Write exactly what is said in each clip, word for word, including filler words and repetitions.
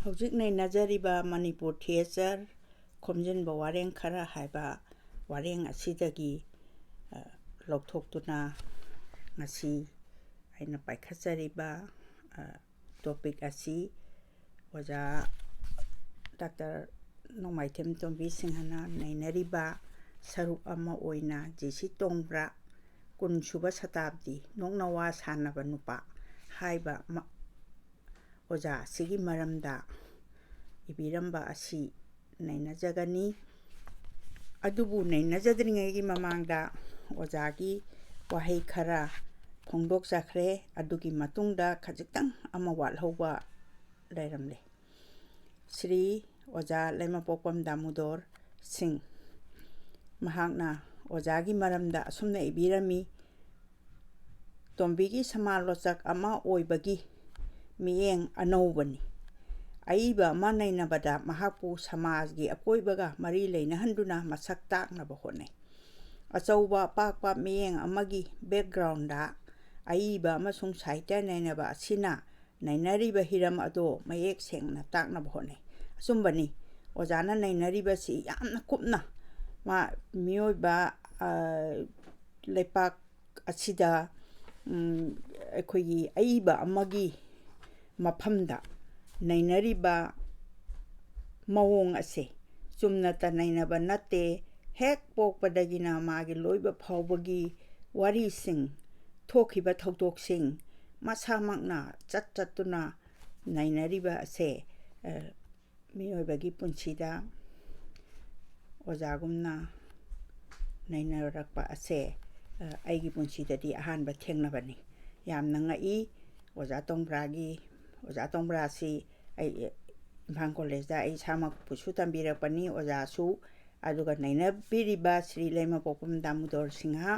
ꯍꯧꯖꯤꯛ ꯅꯩꯅꯖꯔꯤꯕ ꯃꯅꯤꯄꯨꯔ ꯊꯤꯌꯦꯇꯔ ꯈꯣꯝꯖꯤꯟꯕ ꯋꯥꯔꯦꯡ ꯈꯔ ꯍꯥꯏꯕ ꯋꯥꯔꯦꯡ ꯑꯁꯤꯗꯒꯤ, ꯑ, ꯂꯧꯊꯣꯛꯇꯨꯅ ꯉꯁꯤ ꯑꯩꯅ ꯄꯥꯏꯈꯠꯆꯔꯤꯕ, ꯑ, ꯇꯣꯄꯤꯛ ꯑꯁꯤ ꯑꯣꯖꯥ ꯗꯥꯛꯇꯔ ꯅꯣꯡꯃꯥꯏꯊꯦꯝ ꯇꯣꯝꯕꯤ ꯁꯤꯡꯍꯅ ꯅꯩꯅꯔꯤꯕ ꯁꯔꯨꯛ ꯑꯃ ꯑꯣꯏꯅ ꯖꯤ ꯁꯤ ꯇꯣꯡꯕ꯭ꯔꯥ, ꯀꯨꯟꯁꯨꯕ ꯁꯇꯥꯕꯗꯤ, ꯅꯣꯛꯅꯋꯥ ꯁꯥꯟꯅꯕ ꯅꯨꯄꯥ ꯍꯥꯏꯕ ꯃ-, ꯑꯣꯖꯥ ꯑꯁꯤꯒꯤ ꯃꯔꯝꯗ ꯏꯕꯤꯔꯝꯕ ꯑꯁꯤ ꯅꯩꯅꯖꯒꯅꯤ꯫ ꯑꯗꯨꯕꯨ ꯅꯩꯅꯖꯗ꯭ꯔꯤꯉꯩꯒꯤ ꯃꯃꯥꯡꯗ ꯑꯣꯖꯥꯒꯤ ꯋꯥꯍꯩ ꯈꯔ ꯐꯣꯡꯗꯣꯛꯆꯈ꯭ꯔꯦ꯫ ꯑꯗꯨꯒꯤ ꯃꯇꯨꯡꯗ ꯈꯖꯤꯛꯇꯪ ꯑꯃ ꯋꯥꯠꯍꯧꯕ ꯂꯩꯔꯝꯂꯦ꯫ ꯁ꯭ꯔꯤ ꯑꯣꯖꯥ ꯂꯩꯃꯄꯣꯛꯄꯝ ꯗꯥꯃꯨꯗꯣꯔ ꯁꯤꯡ, ꯃꯍꯥꯛꯅ ꯑꯣꯖꯥꯒꯤ ꯃꯔꯝꯗ ꯑꯁꯨꯝꯅ ꯏꯕꯤꯔꯝꯃꯤ: "ꯇꯣꯝꯕꯤꯒꯤ ꯁꯃꯥꯂꯣꯆꯛ ꯑꯃ ꯑꯣꯏꯕꯒꯤ ꯃꯤꯠꯌꯦꯡ ꯑꯅꯧꯕꯅꯤ꯫ ꯑꯏꯕ ꯑꯃ ꯅꯩꯅꯕꯗ ꯃꯍꯥꯛꯄꯨ ꯁꯃꯥꯖꯒꯤ ꯑꯀꯣꯏꯕꯒ ꯃꯔꯤ ꯂꯩꯅꯍꯟꯗꯨꯅ ꯃꯁꯛ ꯇꯥꯛꯅꯕ ꯍꯣꯠꯅꯩ꯫ ꯑꯆꯧꯕ ꯑꯄꯥꯛꯄ ꯃꯤꯠꯌꯦꯡ ꯑꯃꯒꯤ ꯕꯦꯛꯒ꯭ꯔꯥꯎꯟꯗ ꯑꯏꯕ ꯑꯃꯁꯨꯡ ꯁꯥꯍꯤꯇ꯭ꯌ ꯅꯩꯅꯕ ꯑꯁꯤꯅ ꯅꯩꯅꯔꯤꯕ ꯍꯤꯔꯝ ꯑꯗꯣ ꯃꯌꯦꯛ ꯁꯦꯡꯅ ꯇꯥꯛꯅꯕ ꯍꯣꯠꯅꯩ꯫" ꯑꯆꯨꯝꯕꯅꯤ, ꯑꯣꯖꯥꯅ ꯅꯩꯅꯔꯤꯕꯁꯤ ꯌꯥꯝꯅ ꯀꯨꯞꯅ, ꯃꯥ ꯃꯤꯑꯣꯏꯕ, ꯑ, ꯂꯩꯄꯥꯛ ꯑꯁꯤꯗ, ꯎꯝ, ꯑꯩꯈꯣꯏꯒꯤ ꯑꯏꯕ ꯑꯃꯒꯤ ꯃꯐꯝꯗ ꯅꯩꯅꯔꯤꯕ ꯃꯑꯣꯡ ꯑꯁꯦ ꯆꯨꯝꯅꯇ ꯅꯩꯅꯕ ꯅꯠꯇꯦ꯫ ꯍꯦꯛ ꯄꯣꯛꯄꯗꯒꯤꯅ ꯃꯥꯒꯤ ꯂꯣꯏꯕ ꯐꯥꯎꯕꯒꯤ ꯋꯥꯔꯤꯁꯤꯡ, ꯊꯣꯛꯈꯤꯕ ꯊꯧꯗꯣꯛꯁꯤꯡ ꯃꯁꯥꯃꯛꯅ ꯆꯠ ꯆꯠꯇꯨꯅ ꯅꯩꯅꯔꯤꯕ ꯑꯁꯦ, ꯑ, ꯃꯤꯑꯣꯏꯕꯒꯤ ꯄꯨꯟꯁꯤꯗ ꯑꯣꯖꯥꯒꯨꯝꯅ ꯅꯩꯅꯔꯛꯄ ꯑꯁꯦ, ꯑ, ꯑꯩꯒꯤ ꯄꯨꯟꯁꯤꯗꯗꯤ ꯑꯍꯥꯟꯕ ꯊꯦꯡꯅꯕꯅꯤ꯫ ꯌꯥꯝꯅ ꯉꯛꯏ꯫ ꯑꯣꯖꯥ ꯇꯣꯡꯕ꯭ꯔꯥꯒꯤ, ꯑꯣꯖꯥ ꯇꯣꯡꯕ꯭ꯔꯥꯁꯤ ꯑꯩ ꯏꯝꯐꯥꯜ ꯀꯣꯂꯦꯖꯇ ꯑꯩ ꯏꯁꯥꯃꯛꯄꯨꯁꯨ ꯇꯝꯕꯤꯔꯛꯄꯅꯤ, ꯑꯣꯖꯥꯁꯨ꯫ ꯑꯗꯨꯒ ꯅꯩꯅꯕꯤꯔꯤꯕ ꯁ꯭ꯔꯤ ꯂꯩꯃꯄꯣꯛꯄꯝ ꯗꯥꯃꯨꯗꯣꯔ ꯁꯤꯡꯍ,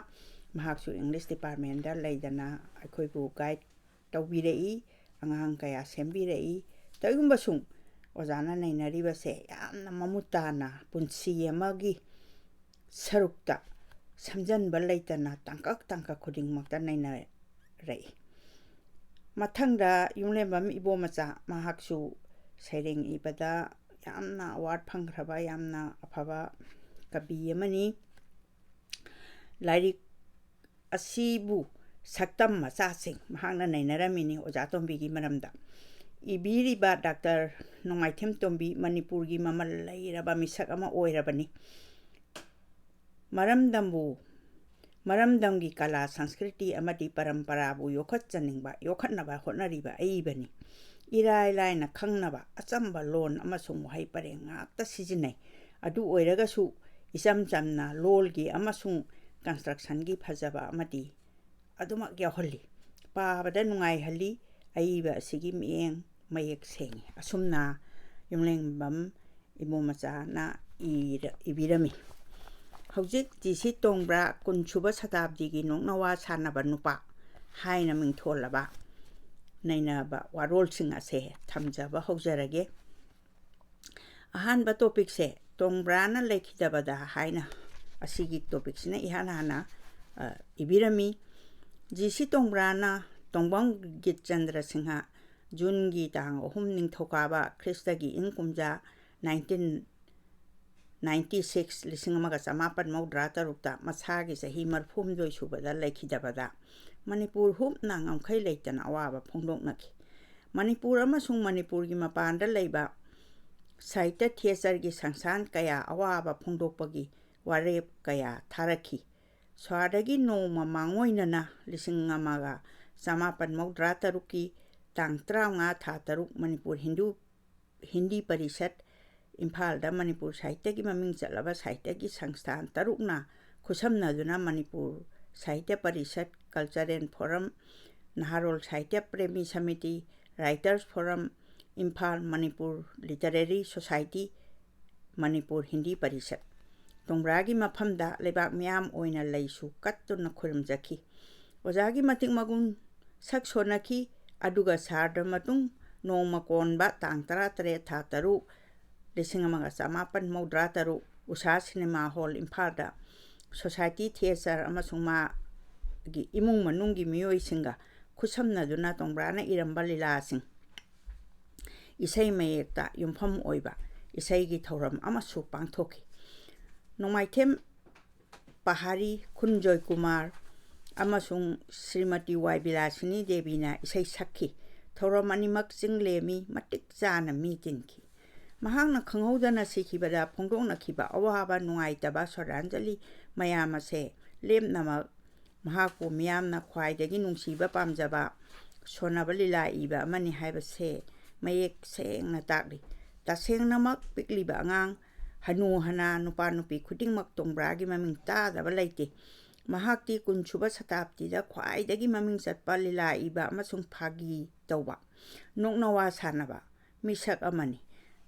ꯃꯍꯥꯛꯁꯨ ꯏꯪꯂꯤꯁ ꯗꯤꯄꯥꯔꯠꯃꯦꯟꯗ ꯂꯩꯗꯅ ꯑꯩꯈꯣꯏꯕꯨ ꯒꯥꯏꯗ ꯇꯧꯕꯤꯔꯛꯏ, ꯑꯉꯥꯡ ꯀꯌꯥ ꯁꯦꯝꯕꯤꯔꯛꯏ꯫ ꯇꯧꯏꯒꯨꯝꯕꯁꯨꯡ ꯑꯣꯖꯥꯅ ꯅꯩꯅꯔꯤꯕꯁꯦ ꯌꯥꯝꯅ ꯃꯃꯨꯠ ꯇꯥꯅ ꯄꯨꯟꯁꯤ ꯑꯃꯒꯤ ꯁꯔꯨꯛꯇ ꯁꯝꯖꯟꯕ ꯂꯩꯇꯅ ꯇꯥꯡꯀꯛ ꯇꯥꯡꯀꯛ ꯈꯨꯗꯤꯡꯃꯛꯇ ꯅꯩꯅꯔꯛꯏ꯫ ꯃꯊꯪꯗ ꯌꯨꯝꯂꯦꯝꯕꯝ ꯏꯕꯣꯃꯆꯥ, ꯃꯍꯥꯛꯁꯨ ꯁꯩꯔꯦꯡ ꯏꯕꯗ ꯌꯥꯝꯅ award ꯐꯪꯈ꯭ꯔꯕ ꯌꯥꯝꯅ ꯑꯐꯕ ꯀꯕꯤ ꯑꯃꯅꯤ꯫ ꯂꯥꯏꯔꯤꯛ ꯑꯁꯤꯕꯨ ꯁꯛꯇꯝ ꯃꯆꯥꯁꯤꯡ ꯃꯍꯥꯛꯅ ꯅꯩꯅꯔꯝꯃꯤꯅꯤ ꯑꯣꯖꯥ ꯇꯣꯝꯕꯤꯒꯤ ꯃꯔꯝꯗ꯫ ꯏꯕꯤꯔꯤꯕ ꯗꯥꯛꯇꯔ ꯅꯣꯡꯃꯥꯏꯊꯦꯝ ꯇꯣꯝꯕꯤ ꯃꯅꯤꯄꯨꯔꯒꯤ ꯃꯃꯜ ꯂꯩꯔꯕ ꯃꯤꯁꯛ ꯑꯃ ꯑꯣꯏꯔꯕꯅꯤ꯫ ꯃꯔꯝꯗꯝꯕꯨ, ꯃꯔꯝꯗꯝꯒꯤ ꯀꯂꯥ, ꯁꯪꯁꯀ꯭ꯔꯤꯇꯤ ꯑꯃꯗꯤ ꯄꯔꯝꯄꯔꯥꯕꯨ ꯌꯣꯛꯈꯠꯆꯅꯤꯡꯕ, ꯌꯣꯛꯈꯠꯅꯕ ꯍꯣꯠꯅꯔꯤꯕ ꯑꯏꯕꯅꯤ꯫ ꯏꯔꯥꯏ ꯂꯥꯏꯅ ꯈꯪꯅꯕ ꯑꯆꯝꯕ ꯂꯣꯟ ꯑꯃꯁꯨꯡ ꯋꯥꯍꯩ ꯄꯔꯦꯡ ꯉꯥꯛꯇ ꯁꯤꯖꯤꯟꯅꯩ꯫ ꯑꯗꯨ ꯑꯣꯏꯔꯒꯁꯨ ꯏꯆꯝ ꯆꯝꯅ ꯂꯣꯜꯒꯤ ꯑꯃꯁꯨꯡ constructionꯒꯤ ꯐꯖꯕ ꯑꯃꯗꯤ ꯑꯗꯨꯃꯛ ꯌꯥꯎꯍꯜꯂꯤ꯫ ꯄꯥꯕꯗ ꯅꯨꯡꯉꯥꯏꯍꯜꯂꯤ꯫ ꯑꯏꯕ ꯑꯁꯤꯒꯤ ꯃꯤꯠꯌꯦꯡ ꯃꯌꯦꯛ ꯁꯦꯡꯉꯤ꯫ ꯑꯁꯨꯝꯅ ꯌꯨꯝꯂꯦꯡꯕꯝ ꯏꯕꯣꯃꯆꯥꯅ ꯏꯔ-, ꯏꯕꯤꯔꯝꯃꯤ꯫ ꯍꯧꯖꯤꯛ ꯖꯤ ꯁꯤ ꯇꯣꯡꯕ꯭ꯔꯥ, ꯀꯨꯟꯁꯨꯕ ꯁꯇꯥꯕꯗꯤꯒꯤ ꯅꯣꯛꯅꯋꯥ ꯁꯥꯟꯅꯕ ꯅꯨꯄꯥ ꯍꯥꯏꯅ ꯃꯤꯡꯊꯣꯜꯂꯕ ꯅꯩꯅꯕ ꯋꯥꯔꯣꯜꯁꯤꯡ ꯑꯁꯦ ꯊꯝꯖꯕ ꯍꯧꯖꯔꯒꯦ꯫ ꯑꯍꯥꯟꯕ topicꯁꯦ ꯇꯣꯡꯕ꯭ꯔꯥꯅ ꯂꯩꯈꯤꯗꯕꯗ ꯍꯥꯏꯅ ꯑꯁꯤꯒꯤ topicꯁꯤꯅ ꯏꯍꯥꯟ ꯍꯥꯟꯅ, ꯑ, ꯏꯕꯤꯔꯝꯃꯤ꯫ ꯖꯤ ꯁꯤ ꯇꯣꯡꯕ꯭ꯔꯥꯅ ꯇꯣꯡꯕꯝ ꯒꯤꯠꯆꯟꯗ꯭ꯔ ꯁꯤꯡꯍ, ꯖꯨꯟꯒꯤ ꯇꯥꯡ ꯑꯍꯨꯝ, ꯅꯤꯡꯊꯧꯀꯥꯕ, ꯈ꯭ꯔꯤꯁꯇꯒꯤ ꯏꯪ ꯀꯨꯝꯖꯥ nineteen ninety six, ꯂꯤꯁꯤꯡ ꯑꯃꯒ ꯆꯃꯥꯄꯟ ꯃꯧꯗ꯭ꯔꯥ ꯇꯔꯨꯛꯇ ꯃꯁꯥꯒꯤ ꯆꯍꯤ ꯃꯔꯤꯐꯨ ꯍꯨꯝꯗꯣꯏ ꯁꯨꯕꯗ ꯂꯩꯈꯤꯗꯕꯗ ꯃꯅꯤꯄꯨꯔ ꯍꯨꯞꯅ ꯉꯝꯈꯩ ꯂꯩꯇꯅ ꯑꯋꯥꯕ ꯐꯣꯡꯗꯣꯛꯅꯈꯤ꯫ ꯃꯅꯤꯄꯨꯔ ꯑꯃꯁꯨꯡ ꯃꯅꯤꯄꯨꯔꯒꯤ ꯃꯄꯥꯟꯗ ꯂꯩꯕ ꯁꯥꯍꯤꯇ꯭ꯌ ꯊꯤꯌꯦꯇꯔꯒꯤ ꯁꯪꯁꯊꯥꯟ ꯀꯌꯥ ꯑꯋꯥꯕ ꯐꯣꯡꯗꯣꯛꯄꯒꯤ ꯋꯥꯔꯦꯞ ꯀꯌꯥ ꯊꯥꯔꯛꯈꯤ꯫ ꯁ꯭ꯋꯥꯔꯗꯒꯤ ꯅꯣꯡꯃ ꯃꯥꯡꯑꯣꯏꯅꯅ ꯂꯤꯁꯤꯡ ꯑꯃꯒ ꯆꯃꯥꯄꯟ ꯃꯧꯗ꯭ꯔꯥ ꯇꯔꯨꯛꯀꯤ ꯇꯥꯡ ꯇꯔꯥꯃꯉꯥ, ꯊꯥ ꯇꯔꯨꯛ, ꯃꯅꯤꯄꯨꯔ ꯍꯤꯟꯗꯨ, ꯍꯤꯟꯗꯤ ꯄꯔꯤꯁꯠ, ꯏꯝꯐꯥꯜꯗ ꯃꯅꯤꯄꯨꯔ ꯁꯥꯍꯤꯇ꯭ꯌꯒꯤ ꯃꯃꯤꯡ ꯆꯠꯂꯕ ꯁꯥꯍꯤꯇ꯭ꯌꯒꯤ ꯁꯪꯁꯊꯥꯟ ꯇꯔꯨꯛꯅ ꯈꯨꯠꯁꯝꯅꯗꯨꯅ ꯃꯅꯤꯄꯨꯔ ꯁꯥꯍꯤꯇ꯭ꯌ ꯄꯔꯤꯁꯠ, Cultural Forum, ꯅꯍꯥꯔꯣꯜ ꯁꯥꯍꯤꯇ꯭ꯌ Premi samiti, Writers Forum, Imphal, Manipur Literary Society, Manipur Hindi parishad. ꯇꯣꯡꯕ꯭ꯔꯥꯒꯤ ꯃꯐꯝꯗ ꯂꯩꯕꯥꯛ ꯃꯤꯌꯥꯝ ꯑꯣꯏꯅ ꯂꯩꯁꯨ ꯀꯠꯇꯨꯅ ꯈꯨꯔꯨꯝꯖꯈꯤ꯫ ꯑꯣꯖꯥꯒꯤ ꯃꯇꯤꯛ ꯃꯒꯨꯟ ꯁꯛ ꯁꯣꯟꯅꯈꯤ, ꯑꯗꯨꯒ ꯁꯥꯔꯗ ꯃꯇꯨꯡ ꯅꯣꯡꯃ ꯀꯣꯟꯕ ꯇꯥꯡ ꯇꯔꯥꯇꯔꯦꯠ, ꯊꯥ ꯇꯔꯨꯛ, ꯂꯤꯁꯤꯡ ꯑꯃꯒ ꯆꯃꯥꯄꯟ ꯃꯧꯗ꯭ꯔꯥ ꯇꯔꯨꯛ, ꯎꯁꯥ ꯁꯤꯅꯦꯃꯥ ꯍꯣꯜ, ꯏꯝꯐꯥꯜꯗ ꯁꯣꯁꯥꯏꯇꯤ ꯊꯤꯌꯦꯇꯔ ꯑꯃꯁꯨꯡ ꯃꯥꯒꯤ ꯏꯃꯨꯡ ꯃꯅꯨꯡꯒꯤ ꯃꯤꯑꯣꯏꯁꯤꯡꯒ ꯈꯨꯠꯁꯝꯅꯗꯨꯅ ꯇꯣꯡꯕ꯭ꯔꯥꯅ ꯏꯔꯝꯕ ꯂꯤꯂꯥꯁꯤꯡ ꯏꯁꯩ ꯃꯌꯦꯛꯇ ꯌꯨꯝꯐꯝ ꯑꯣꯏꯕ ꯏꯁꯩꯒꯤ ꯊꯧꯔꯝ ꯑꯃꯁꯨ ꯄꯥꯡꯊꯣꯛꯈꯤ꯫ ꯅꯣꯡꯃꯥꯏꯊꯦꯝ ꯄꯍꯥꯔꯤ, ꯈꯨꯟꯖꯣꯏ ꯀꯨꯃꯥꯔ ꯑꯃꯁꯨꯡ ꯁ꯭ꯔꯤꯃꯇꯤ ꯋꯥꯏ ꯕꯤꯂꯥꯁꯤꯅꯤ ꯗꯦꯕꯤꯅ ꯏꯁꯩ ꯁꯛꯈꯤ꯫ ꯊꯧꯔꯝ ꯑꯅꯤꯃꯛ ꯆꯤꯡ ꯂꯦꯝꯃꯤ, ꯃꯇꯤꯛ ꯆꯥꯅ ꯃꯤ ꯇꯤꯟꯈꯤ꯫ ꯃꯍꯥꯛꯅ ꯈꯪꯍꯧꯗꯅ ꯁꯤꯈꯤꯕꯗ ꯐꯣꯡꯗꯣꯛꯅꯈꯤꯕ ꯑꯋꯥꯕ ꯅꯨꯡꯉꯥꯏꯇꯕ ꯁ꯭ꯔꯗꯥꯟꯖꯂꯤ ꯃꯌꯥꯝ ꯑꯁꯦ ꯂꯦꯞꯅꯃꯛ ꯃꯍꯥꯛꯄꯨ ꯃꯤꯌꯥꯝꯅ ꯈ꯭ꯋꯥꯏꯗꯒꯤ ꯅꯨꯡꯁꯤꯕ ꯄꯥꯝꯖꯕ ꯁꯣꯟꯅꯕ ꯂꯤꯂꯥ ꯏꯕ ꯑꯃꯅꯤ ꯍꯥꯏꯕꯁꯦ ꯃꯌꯦꯛ ꯁꯦꯡꯅ ꯇꯥꯛꯂꯤ꯫ ꯇꯁꯦꯡꯅꯃꯛ ꯄꯤꯛꯂꯤꯕ ꯑꯉꯥꯡ, ꯍꯅꯨ ꯍꯅꯥ, ꯅꯨꯄꯥ ꯅꯨꯄꯤ ꯈꯨꯗꯤꯡꯃꯛ ꯇꯣꯡꯕ꯭ꯔꯥꯒꯤ ꯃꯃꯤꯡ ꯇꯥꯗꯕ ꯂꯩꯇꯦ꯫ ꯃꯍꯥꯛꯇꯤ ꯀꯨꯟꯁꯨꯕ ꯁꯇꯥꯕꯗꯤꯗ ꯈ꯭ꯋꯥꯏꯗꯒꯤ ꯃꯃꯤꯡ ꯆꯠꯄ ꯂꯤꯂꯥ ꯏꯕ ꯑꯃꯁꯨꯡ ꯐꯥꯒꯤ ꯇꯧꯕ, ꯅꯣꯛꯅꯋꯥ ꯁꯥꯟꯅꯕ ꯃꯤꯁꯛ ꯑꯃꯅꯤ꯫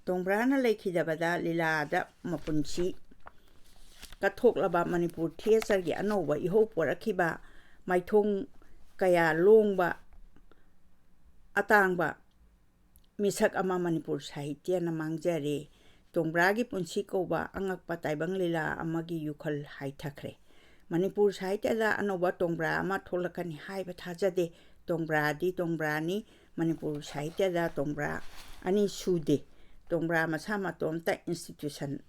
ꯇꯣꯡꯕ꯭ꯔꯥꯅ ꯂꯩꯈꯤꯗꯕꯗ ꯂꯤꯂꯥꯗ ꯃꯄꯨꯟꯁꯤ ꯀꯠꯊꯣꯛꯂꯕ ꯃꯅꯤꯄꯨꯔ ꯊꯤꯌꯦꯇꯔꯒꯤ ꯑꯅꯧꯕ ꯏꯍꯧ ꯄꯣꯔꯛꯈꯤꯕ ꯃꯥꯏꯊꯣꯡ ꯀꯌꯥ ꯂꯣꯡꯕ ꯑꯇꯥꯡꯕ ꯃꯤꯁꯛ ꯑꯃ ꯃꯅꯤꯄꯨꯔ ꯁꯥꯍꯤꯇ꯭ꯌꯅ ꯃꯥꯡꯖꯔꯦ꯫ ꯇꯣꯡꯕ꯭ꯔꯥꯒꯤ ꯄꯨꯟꯁꯤ ꯀꯧꯕ ꯑꯉꯛꯄ ꯇꯥꯏꯕꯪ ꯂꯤꯂꯥ ꯑꯃꯒꯤ ꯌꯨꯈꯜ ꯍꯥꯏꯊꯈ꯭ꯔꯦ꯫ ꯃꯅꯤꯄꯨꯔ ꯁꯥꯍꯤꯇ꯭ꯌꯗ ꯑꯅꯧꯕ ꯇꯣꯡꯕ꯭ꯔꯥ ꯑꯃ ꯊꯣꯛꯂꯛꯀꯅꯤ ꯍꯥꯏꯕ ꯊꯥꯖꯗꯦ꯫ ꯇꯣꯡꯕ꯭ꯔꯥꯗꯤ ꯇꯣꯡꯕ꯭ꯔꯥꯅꯤ꯫ ꯃꯅꯤꯄꯨꯔ ꯁꯥꯍꯤꯇ꯭ꯌꯗ ꯇꯣꯡꯕ꯭ꯔꯥ ꯑꯅꯤ ꯁꯨꯗꯦ꯫ ꯇꯣꯡꯕ꯭ꯔꯥ ꯃꯁꯥ ꯃꯇꯣꯝꯇ ꯏꯟꯁꯇꯤꯇ꯭ꯌꯨꯁꯟ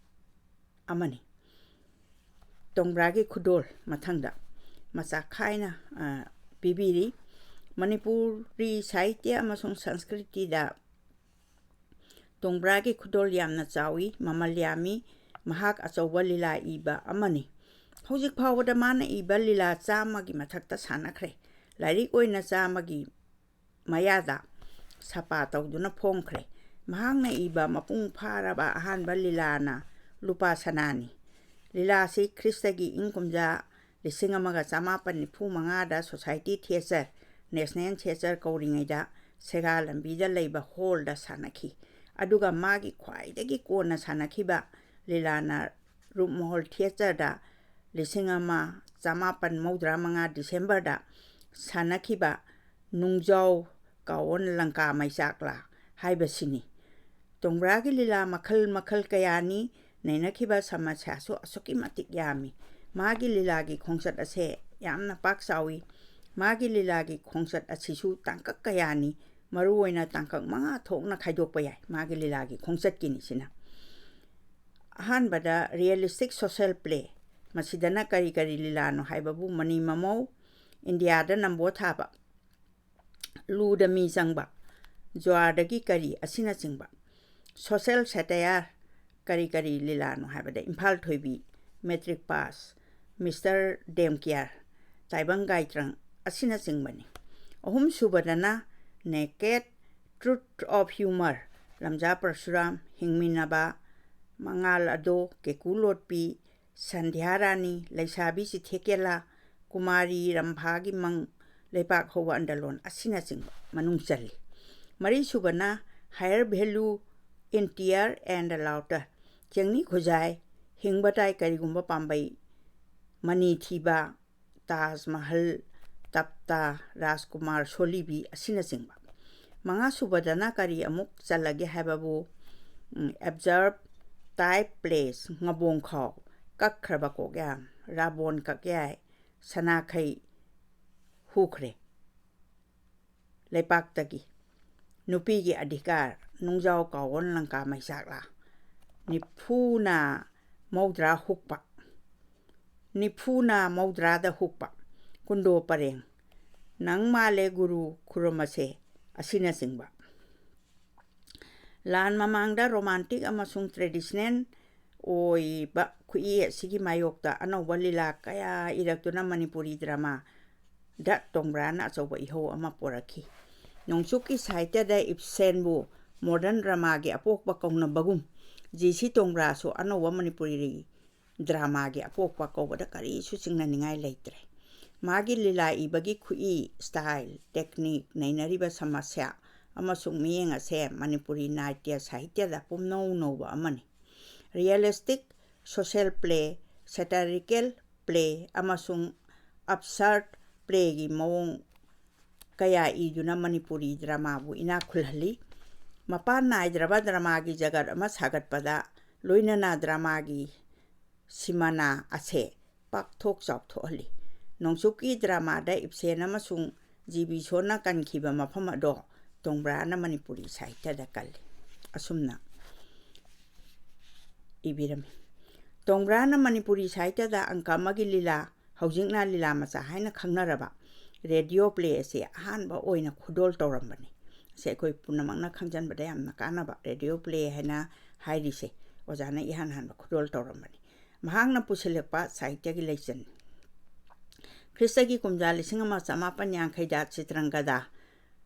ꯑꯃꯅꯤ꯫ ꯇꯣꯡꯕ꯭ꯔꯥꯒꯤ ꯈꯨꯗꯣꯜ ꯃꯊꯪꯗ ꯃꯆꯥ ꯈꯥꯏꯅ, ꯑ, ꯄꯤꯕꯤꯔꯤ꯫ ꯃꯅꯤꯄꯨꯔꯤ ꯁꯥꯍꯤꯇ꯭ꯌ ꯑꯃꯁꯨꯡ ꯁꯪꯁꯀ꯭ꯔꯤꯇꯤꯗ ꯇꯣꯡꯕ꯭ꯔꯥꯒꯤ ꯈꯨꯗꯣꯜ ꯌꯥꯝꯅ ꯆꯥꯎꯏ, ꯃꯃꯜ ꯌꯥꯝꯃꯤ꯫ ꯃꯍꯥꯛ ꯑꯆꯧꯕ ꯂꯤꯂꯥ ꯏꯕ ꯑꯃꯅꯤ꯫ ꯍꯧꯖꯤꯛ ꯐꯥꯎꯕꯗ ꯃꯥꯅ ꯏꯕ ꯂꯤꯂꯥ ꯆꯥꯝꯃꯒꯤ ꯃꯊꯛꯇ ꯁꯥꯟꯅꯈ꯭ꯔꯦ꯫ ꯂꯥꯏꯔꯤꯛ ꯑꯣꯏꯅ ꯆꯥꯝꯃꯒꯤ ꯃꯌꯥꯗ ꯁꯄꯥ ꯇꯧꯗꯨꯅ ꯐꯣꯡꯈ꯭ꯔꯦ꯫ ꯃꯍꯥꯛꯅ ꯏꯕ ꯃꯄꯨꯡ ꯐꯥꯔꯕ ꯑꯍꯥꯟꯕ ꯂꯤꯂꯥꯅ ꯂꯨꯄꯥ ꯁꯅꯥꯅꯤ꯫ ꯂꯤꯂꯥ ꯑꯁꯤ ꯈ꯭ꯔꯤꯁꯇꯒꯤ ꯏꯪ ꯀꯨꯝꯖꯥ ꯂꯤꯁꯤꯡ ꯑꯃꯒ ꯆꯃꯥꯄꯟ ꯅꯤꯐꯨ ꯃꯉꯥꯗ ꯁꯣꯁꯥꯏꯇꯤ ꯊꯤꯌꯦꯇꯔ, ꯅꯦꯁꯅꯦꯜ ꯊꯤꯌꯦꯇꯔ ꯀꯧꯔꯤꯉꯩꯗ ꯁꯦꯒꯥ ꯂꯝꯕꯤꯗ ꯂꯩꯕ ꯍꯣꯜꯗ ꯁꯥꯟꯅꯈꯤ꯫ ꯑꯗꯨꯒ ꯃꯥꯒꯤ ꯈ꯭ꯋꯥꯏꯗꯒꯤ ꯀꯣꯟꯅ ꯁꯥꯟꯅꯈꯤꯕ ꯂꯤꯂꯥꯅ ꯔꯨꯞꯃꯍꯜ ꯊꯤꯌꯦꯇꯔꯗ ꯂꯤꯁꯤꯡ ꯑꯃ ꯆꯃꯥꯄꯟ ꯃꯧꯗ꯭ꯔꯥ ꯃꯉꯥ ꯗꯤꯁꯦꯝꯕꯔꯗ ꯁꯥꯟꯅꯈꯤꯕ ꯅꯨꯡꯖꯥꯎ ꯀꯥꯋꯣꯟ ꯂꯪꯀꯥ ꯃꯩꯆꯥꯛꯂꯥ ꯍꯥꯏꯕꯁꯤꯅꯤ꯫ ꯇꯣꯡꯕ꯭ꯔꯥꯒꯤ ꯂꯤꯂꯥ ꯃꯈꯜ ꯃꯈꯜ ꯀꯌꯥꯅꯤ꯫ ꯅꯩꯅꯈꯤꯕ ꯁꯃꯁ꯭ꯌꯥꯁꯨ ꯑꯁꯨꯛꯀꯤ ꯃꯇꯤꯛ ꯌꯥꯝꯃꯤ꯫ ꯃꯥꯒꯤ ꯂꯤꯂꯥꯒꯤ ꯈꯣꯡꯆꯠ ꯑꯁꯦ ꯌꯥꯝꯅ ꯄꯥꯛ ꯆꯥꯎꯏ꯫ ꯃꯥꯒꯤ ꯂꯤꯂꯥꯒꯤ ꯈꯣꯡꯆꯠ ꯑꯁꯤꯁꯨ ꯇꯥꯡꯀꯛ ꯀꯌꯥꯅꯤ꯫ ꯃꯔꯨꯑꯣꯏꯅ ꯇꯥꯡꯀꯛ ꯃꯉꯥ ꯊꯣꯛꯅ ꯈꯥꯏꯗꯣꯛꯄ ꯌꯥꯏ ꯃꯥꯒꯤ ꯂꯤꯂꯥꯒꯤ ꯈꯣꯡꯆꯠꯀꯤꯅꯤ ꯁꯤꯅ꯫ ꯑꯍꯥꯟꯕꯗ realistic social play꯫ ꯃꯁꯤꯗꯅ ꯀꯔꯤ ꯀꯔꯤ ꯂꯤꯂꯥꯅꯣ ꯍꯥꯏꯕꯕꯨ ꯃꯅꯤ ꯃꯃꯧ, ꯏꯟꯗꯤꯌꯥꯗ ꯅꯝꯕꯣ ꯊꯥꯕ, ꯂꯨꯗ ꯃꯤ ꯆꯪꯕ, ꯖ꯭ꯋꯥꯔꯗꯒꯤ ꯀꯔꯤ ꯑꯁꯤꯅꯆꯤꯡꯕ꯫ Social satire ꯀꯔꯤ ꯀꯔꯤ ꯂꯤꯂꯥꯅꯣ ꯍꯥꯏꯕꯗ ꯏꯝꯐꯥꯜ ꯊꯣꯏꯕꯤ, ꯃꯦꯇ꯭ꯔꯤꯛ ꯄꯥꯁ, ꯃꯤꯁꯇꯔ ꯗꯦꯝꯀꯤꯌꯥꯔ, ꯇꯥꯏꯕꯪ ꯒꯥꯏꯇ꯭ꯔꯪ ꯑꯁꯤꯅꯆꯤꯡꯕꯅꯤ꯫ ꯑꯍꯨꯝꯁꯨꯕꯗꯅ Naked Truth of Humour, ꯂꯝꯖꯥ Parshuram, ꯍꯤꯡꯃꯤꯟꯅꯕ, ꯃꯉꯥꯜ ꯑꯗꯣ, ꯀꯦꯀꯨ ꯂꯣꯠꯄꯤ, ꯁꯟꯙ꯭ꯌꯥ ꯔꯥꯅꯤ, ꯂꯩꯁꯥꯕꯤ ꯆꯤꯊꯦꯛꯀꯦꯂꯥ, ꯀꯨꯃꯥꯔꯤ ꯔꯝꯚꯥꯒꯤ ꯃꯪ, ꯂꯩꯄꯥꯛ ꯍꯧꯕ ꯑꯟꯗꯂꯣꯟ ꯑꯁꯤꯅꯆꯤꯡꯕ ꯃꯅꯨꯡ ꯆꯜꯂꯤ꯫ ꯃꯔꯤꯁꯨꯕꯅ Higher Value in Tear and Laughter, ꯆꯦꯡꯅꯤ ꯈꯨꯖꯥꯏ, ꯍꯤꯡꯕ ꯇꯥꯏ ꯀꯔꯤꯒꯨꯝꯕ ꯄꯥꯝꯕꯩ, ꯃꯅꯤ ꯊꯤꯕ, ꯇꯥꯖ ꯃꯍꯜ, ꯇꯞꯇꯥ, ꯔꯥꯖꯀꯨꯃꯥꯔ ꯁꯣꯂꯤꯕꯤ ꯑꯁꯤꯅꯆꯤꯡꯕ꯫ ꯃꯉꯥꯁꯨꯕꯗꯅ ꯀꯔꯤ ꯑꯃꯨꯛ ꯆꯜꯂꯒꯦ ꯍꯥꯏꯕꯕꯨ, ꯎꯝ, Absurd Type Plays, ꯉꯕꯣꯡꯈꯥꯎ, ꯀꯛꯈ꯭ꯔꯕ ꯀꯣꯛꯌꯥꯝ, ꯔꯥꯕꯣꯟ ꯀꯛꯌꯥꯏ, ꯁꯅꯥꯈꯩ ꯍꯨꯈ꯭ꯔꯦ ꯂꯩꯄꯥꯛꯇꯒꯤ, ꯅꯨꯄꯤꯒꯤ ꯑꯙꯤꯀꯥꯔ, ꯅꯨꯡꯖꯥꯎ ꯀꯥꯎꯑꯣꯟ ꯂꯪꯀꯥ ꯃꯩꯆꯥꯛꯂꯥ, ꯅꯤꯐꯨꯅ ꯃꯧꯗ꯭ꯔꯥ ꯍꯨꯛꯄ, ꯅꯤꯐꯨꯅ ꯃꯧꯗ꯭ꯔꯥꯗ ꯍꯨꯛꯄ, ꯀꯨꯟꯗꯣ ꯄꯔꯦꯡ, ꯅꯪ ꯃꯥꯜꯂꯦ ꯒꯨꯔꯨ ꯈꯨꯔꯨꯝꯃꯁꯦ ꯑꯁꯤꯅꯆꯤꯡꯕ꯫ ꯂꯥꯟ ꯃꯃꯥꯡꯗ romantic ꯑꯃꯁꯨꯡ traditional ꯑꯣꯏꯕ ꯈꯨꯠꯏ ꯑꯁꯤꯒꯤ ꯃꯥꯌꯣꯛꯇ ꯑꯅꯧꯕ ꯂꯤꯂꯥ ꯀꯌꯥ ꯏꯔꯛꯇꯨꯅ ꯃꯅꯤꯄꯨꯔꯤ drama ꯗ ꯇꯣꯡꯕ꯭ꯔꯥꯅ ꯑꯆꯧꯕ ꯏꯍꯧ ꯑꯃ ꯄꯨꯔꯛꯈꯤ꯫ ꯅꯣꯡꯆꯨꯞꯀꯤ ꯁꯥꯍꯤꯇ꯭ꯌꯗ ꯏꯕꯁꯦꯟꯕꯨ modern drama ꯒꯤ ꯑꯄꯣꯛꯄ ꯀꯧꯅꯕꯒꯨꯝ, ꯖꯤ ꯁꯤ ꯇꯣꯡꯕ꯭ꯔꯥꯁꯨ ꯑꯅꯧꯕ ꯃꯅꯤꯄꯨꯔꯤ drama ꯒꯤ ꯑꯄꯣꯛꯄ ꯀꯧꯕꯗ ꯀꯔꯤꯁꯨ ꯆꯤꯡꯅꯅꯤꯡꯉꯥꯏ ꯂꯩꯇ꯭ꯔꯦ꯫ ꯃꯥꯒꯤ ꯂꯤꯂꯥ ꯏꯕꯒꯤ ꯈꯨꯠꯏ, style, technique, ꯅꯩꯅꯔꯤꯕ ꯁꯃꯁ꯭ꯌꯥ ꯑꯃꯁꯨꯡ ꯃꯤꯠꯌꯦꯡ ꯑꯁꯦ ꯃꯅꯤꯄꯨꯔꯤ ꯅꯥꯇ꯭ꯌ ꯁꯥꯍꯤꯇ꯭ꯌꯗ ꯄꯨꯝꯅꯧ ꯅꯧꯕ ꯑꯃꯅꯤ꯫ Realistic social play, satirical play ꯑꯃꯁꯨꯡ absurd play ꯒꯤ ꯃꯑꯣꯡ ꯀꯌꯥ ꯏꯗꯨꯅ ꯃꯅꯤꯄꯨꯔꯤ drama ꯕꯨ ꯏꯅꯥꯛ ꯈꯨꯜꯍꯜꯂꯤ꯫ ꯃꯄꯥꯟ ꯅꯥꯏꯗ꯭ꯔꯕ drama ꯒꯤ ꯖꯒꯠ ꯑꯃ ꯁꯥꯒꯠꯄꯗ ꯂꯣꯏꯅꯅ drama ꯒꯤ ꯁꯤꯃꯥꯅꯥ ꯑꯁꯦ ꯄꯥꯛꯊꯣꯛ ꯆꯥꯎꯊꯣꯛꯍꯜꯂꯤ꯫ ꯅꯣꯡꯆꯨꯞꯀꯤ drama ꯗ ꯏꯕꯁꯦꯟ ꯑꯃꯁꯨꯡ ꯖꯤ ꯕꯤ ꯁꯣꯟꯅ ꯀꯟꯈꯤꯕ ꯃꯐꯝ ꯑꯗꯣ ꯇꯣꯡꯕ꯭ꯔꯥꯅ ꯃꯅꯤꯄꯨꯔꯤ ꯁꯥꯍꯤꯇ꯭ꯌꯗ ꯀꯜꯂꯤ꯫ ꯑꯁꯨꯝꯅ ꯏꯕꯤꯔꯝꯃꯤ꯫ ꯇꯣꯡꯕ꯭ꯔꯥꯅ ꯃꯅꯤꯄꯨꯔꯤ ꯁꯥꯍꯤꯇ꯭ꯌꯗ ꯑꯪꯀ ꯑꯃꯒꯤ ꯂꯤꯂꯥ, ꯍꯧꯖꯤꯛꯅ ꯂꯤꯂꯥ ꯃꯆꯥ ꯍꯥꯏꯅ ꯈꯪꯅꯔꯕ ꯔꯦꯗꯤꯑꯣ ꯄ꯭ꯂꯦ ꯑꯁꯤ ꯑꯍꯥꯟꯕ ꯑꯣꯏꯅ ꯈꯨꯗꯣꯜ ꯇꯧꯔꯝꯕꯅꯤ꯫ ꯑꯁꯤ ꯑꯩꯈꯣꯏ ꯄꯨꯝꯅꯃꯛꯅ ꯈꯪꯖꯟꯕꯗ ꯌꯥꯝꯅ ꯀꯥꯟꯅꯕ, ꯔꯦꯗꯤꯑꯣ ꯄ꯭ꯂꯦ ꯍꯥꯏꯅ ꯍꯥꯏꯔꯤꯁꯦ ꯑꯣꯖꯥꯅ ꯏꯍꯥꯟ ꯍꯥꯟꯕ ꯈꯨꯗꯣꯜ ꯇꯧꯔꯝꯕꯅꯤ꯫ ꯃꯍꯥꯛꯅ ꯄꯨꯁꯤꯜꯂꯛꯄ ꯁꯥꯍꯤꯇ꯭ꯌꯒꯤ ꯂꯩꯆꯠꯅꯤ꯫ ꯈ꯭ꯔꯤꯁꯇꯒꯤ ꯀꯨꯝꯖꯥ ꯂꯤꯁꯤꯡ ꯑꯃ ꯆꯃꯥꯄꯟ ꯌꯥꯡꯈꯩꯗ ꯆꯤꯇ꯭ꯔꯪꯒꯗꯥ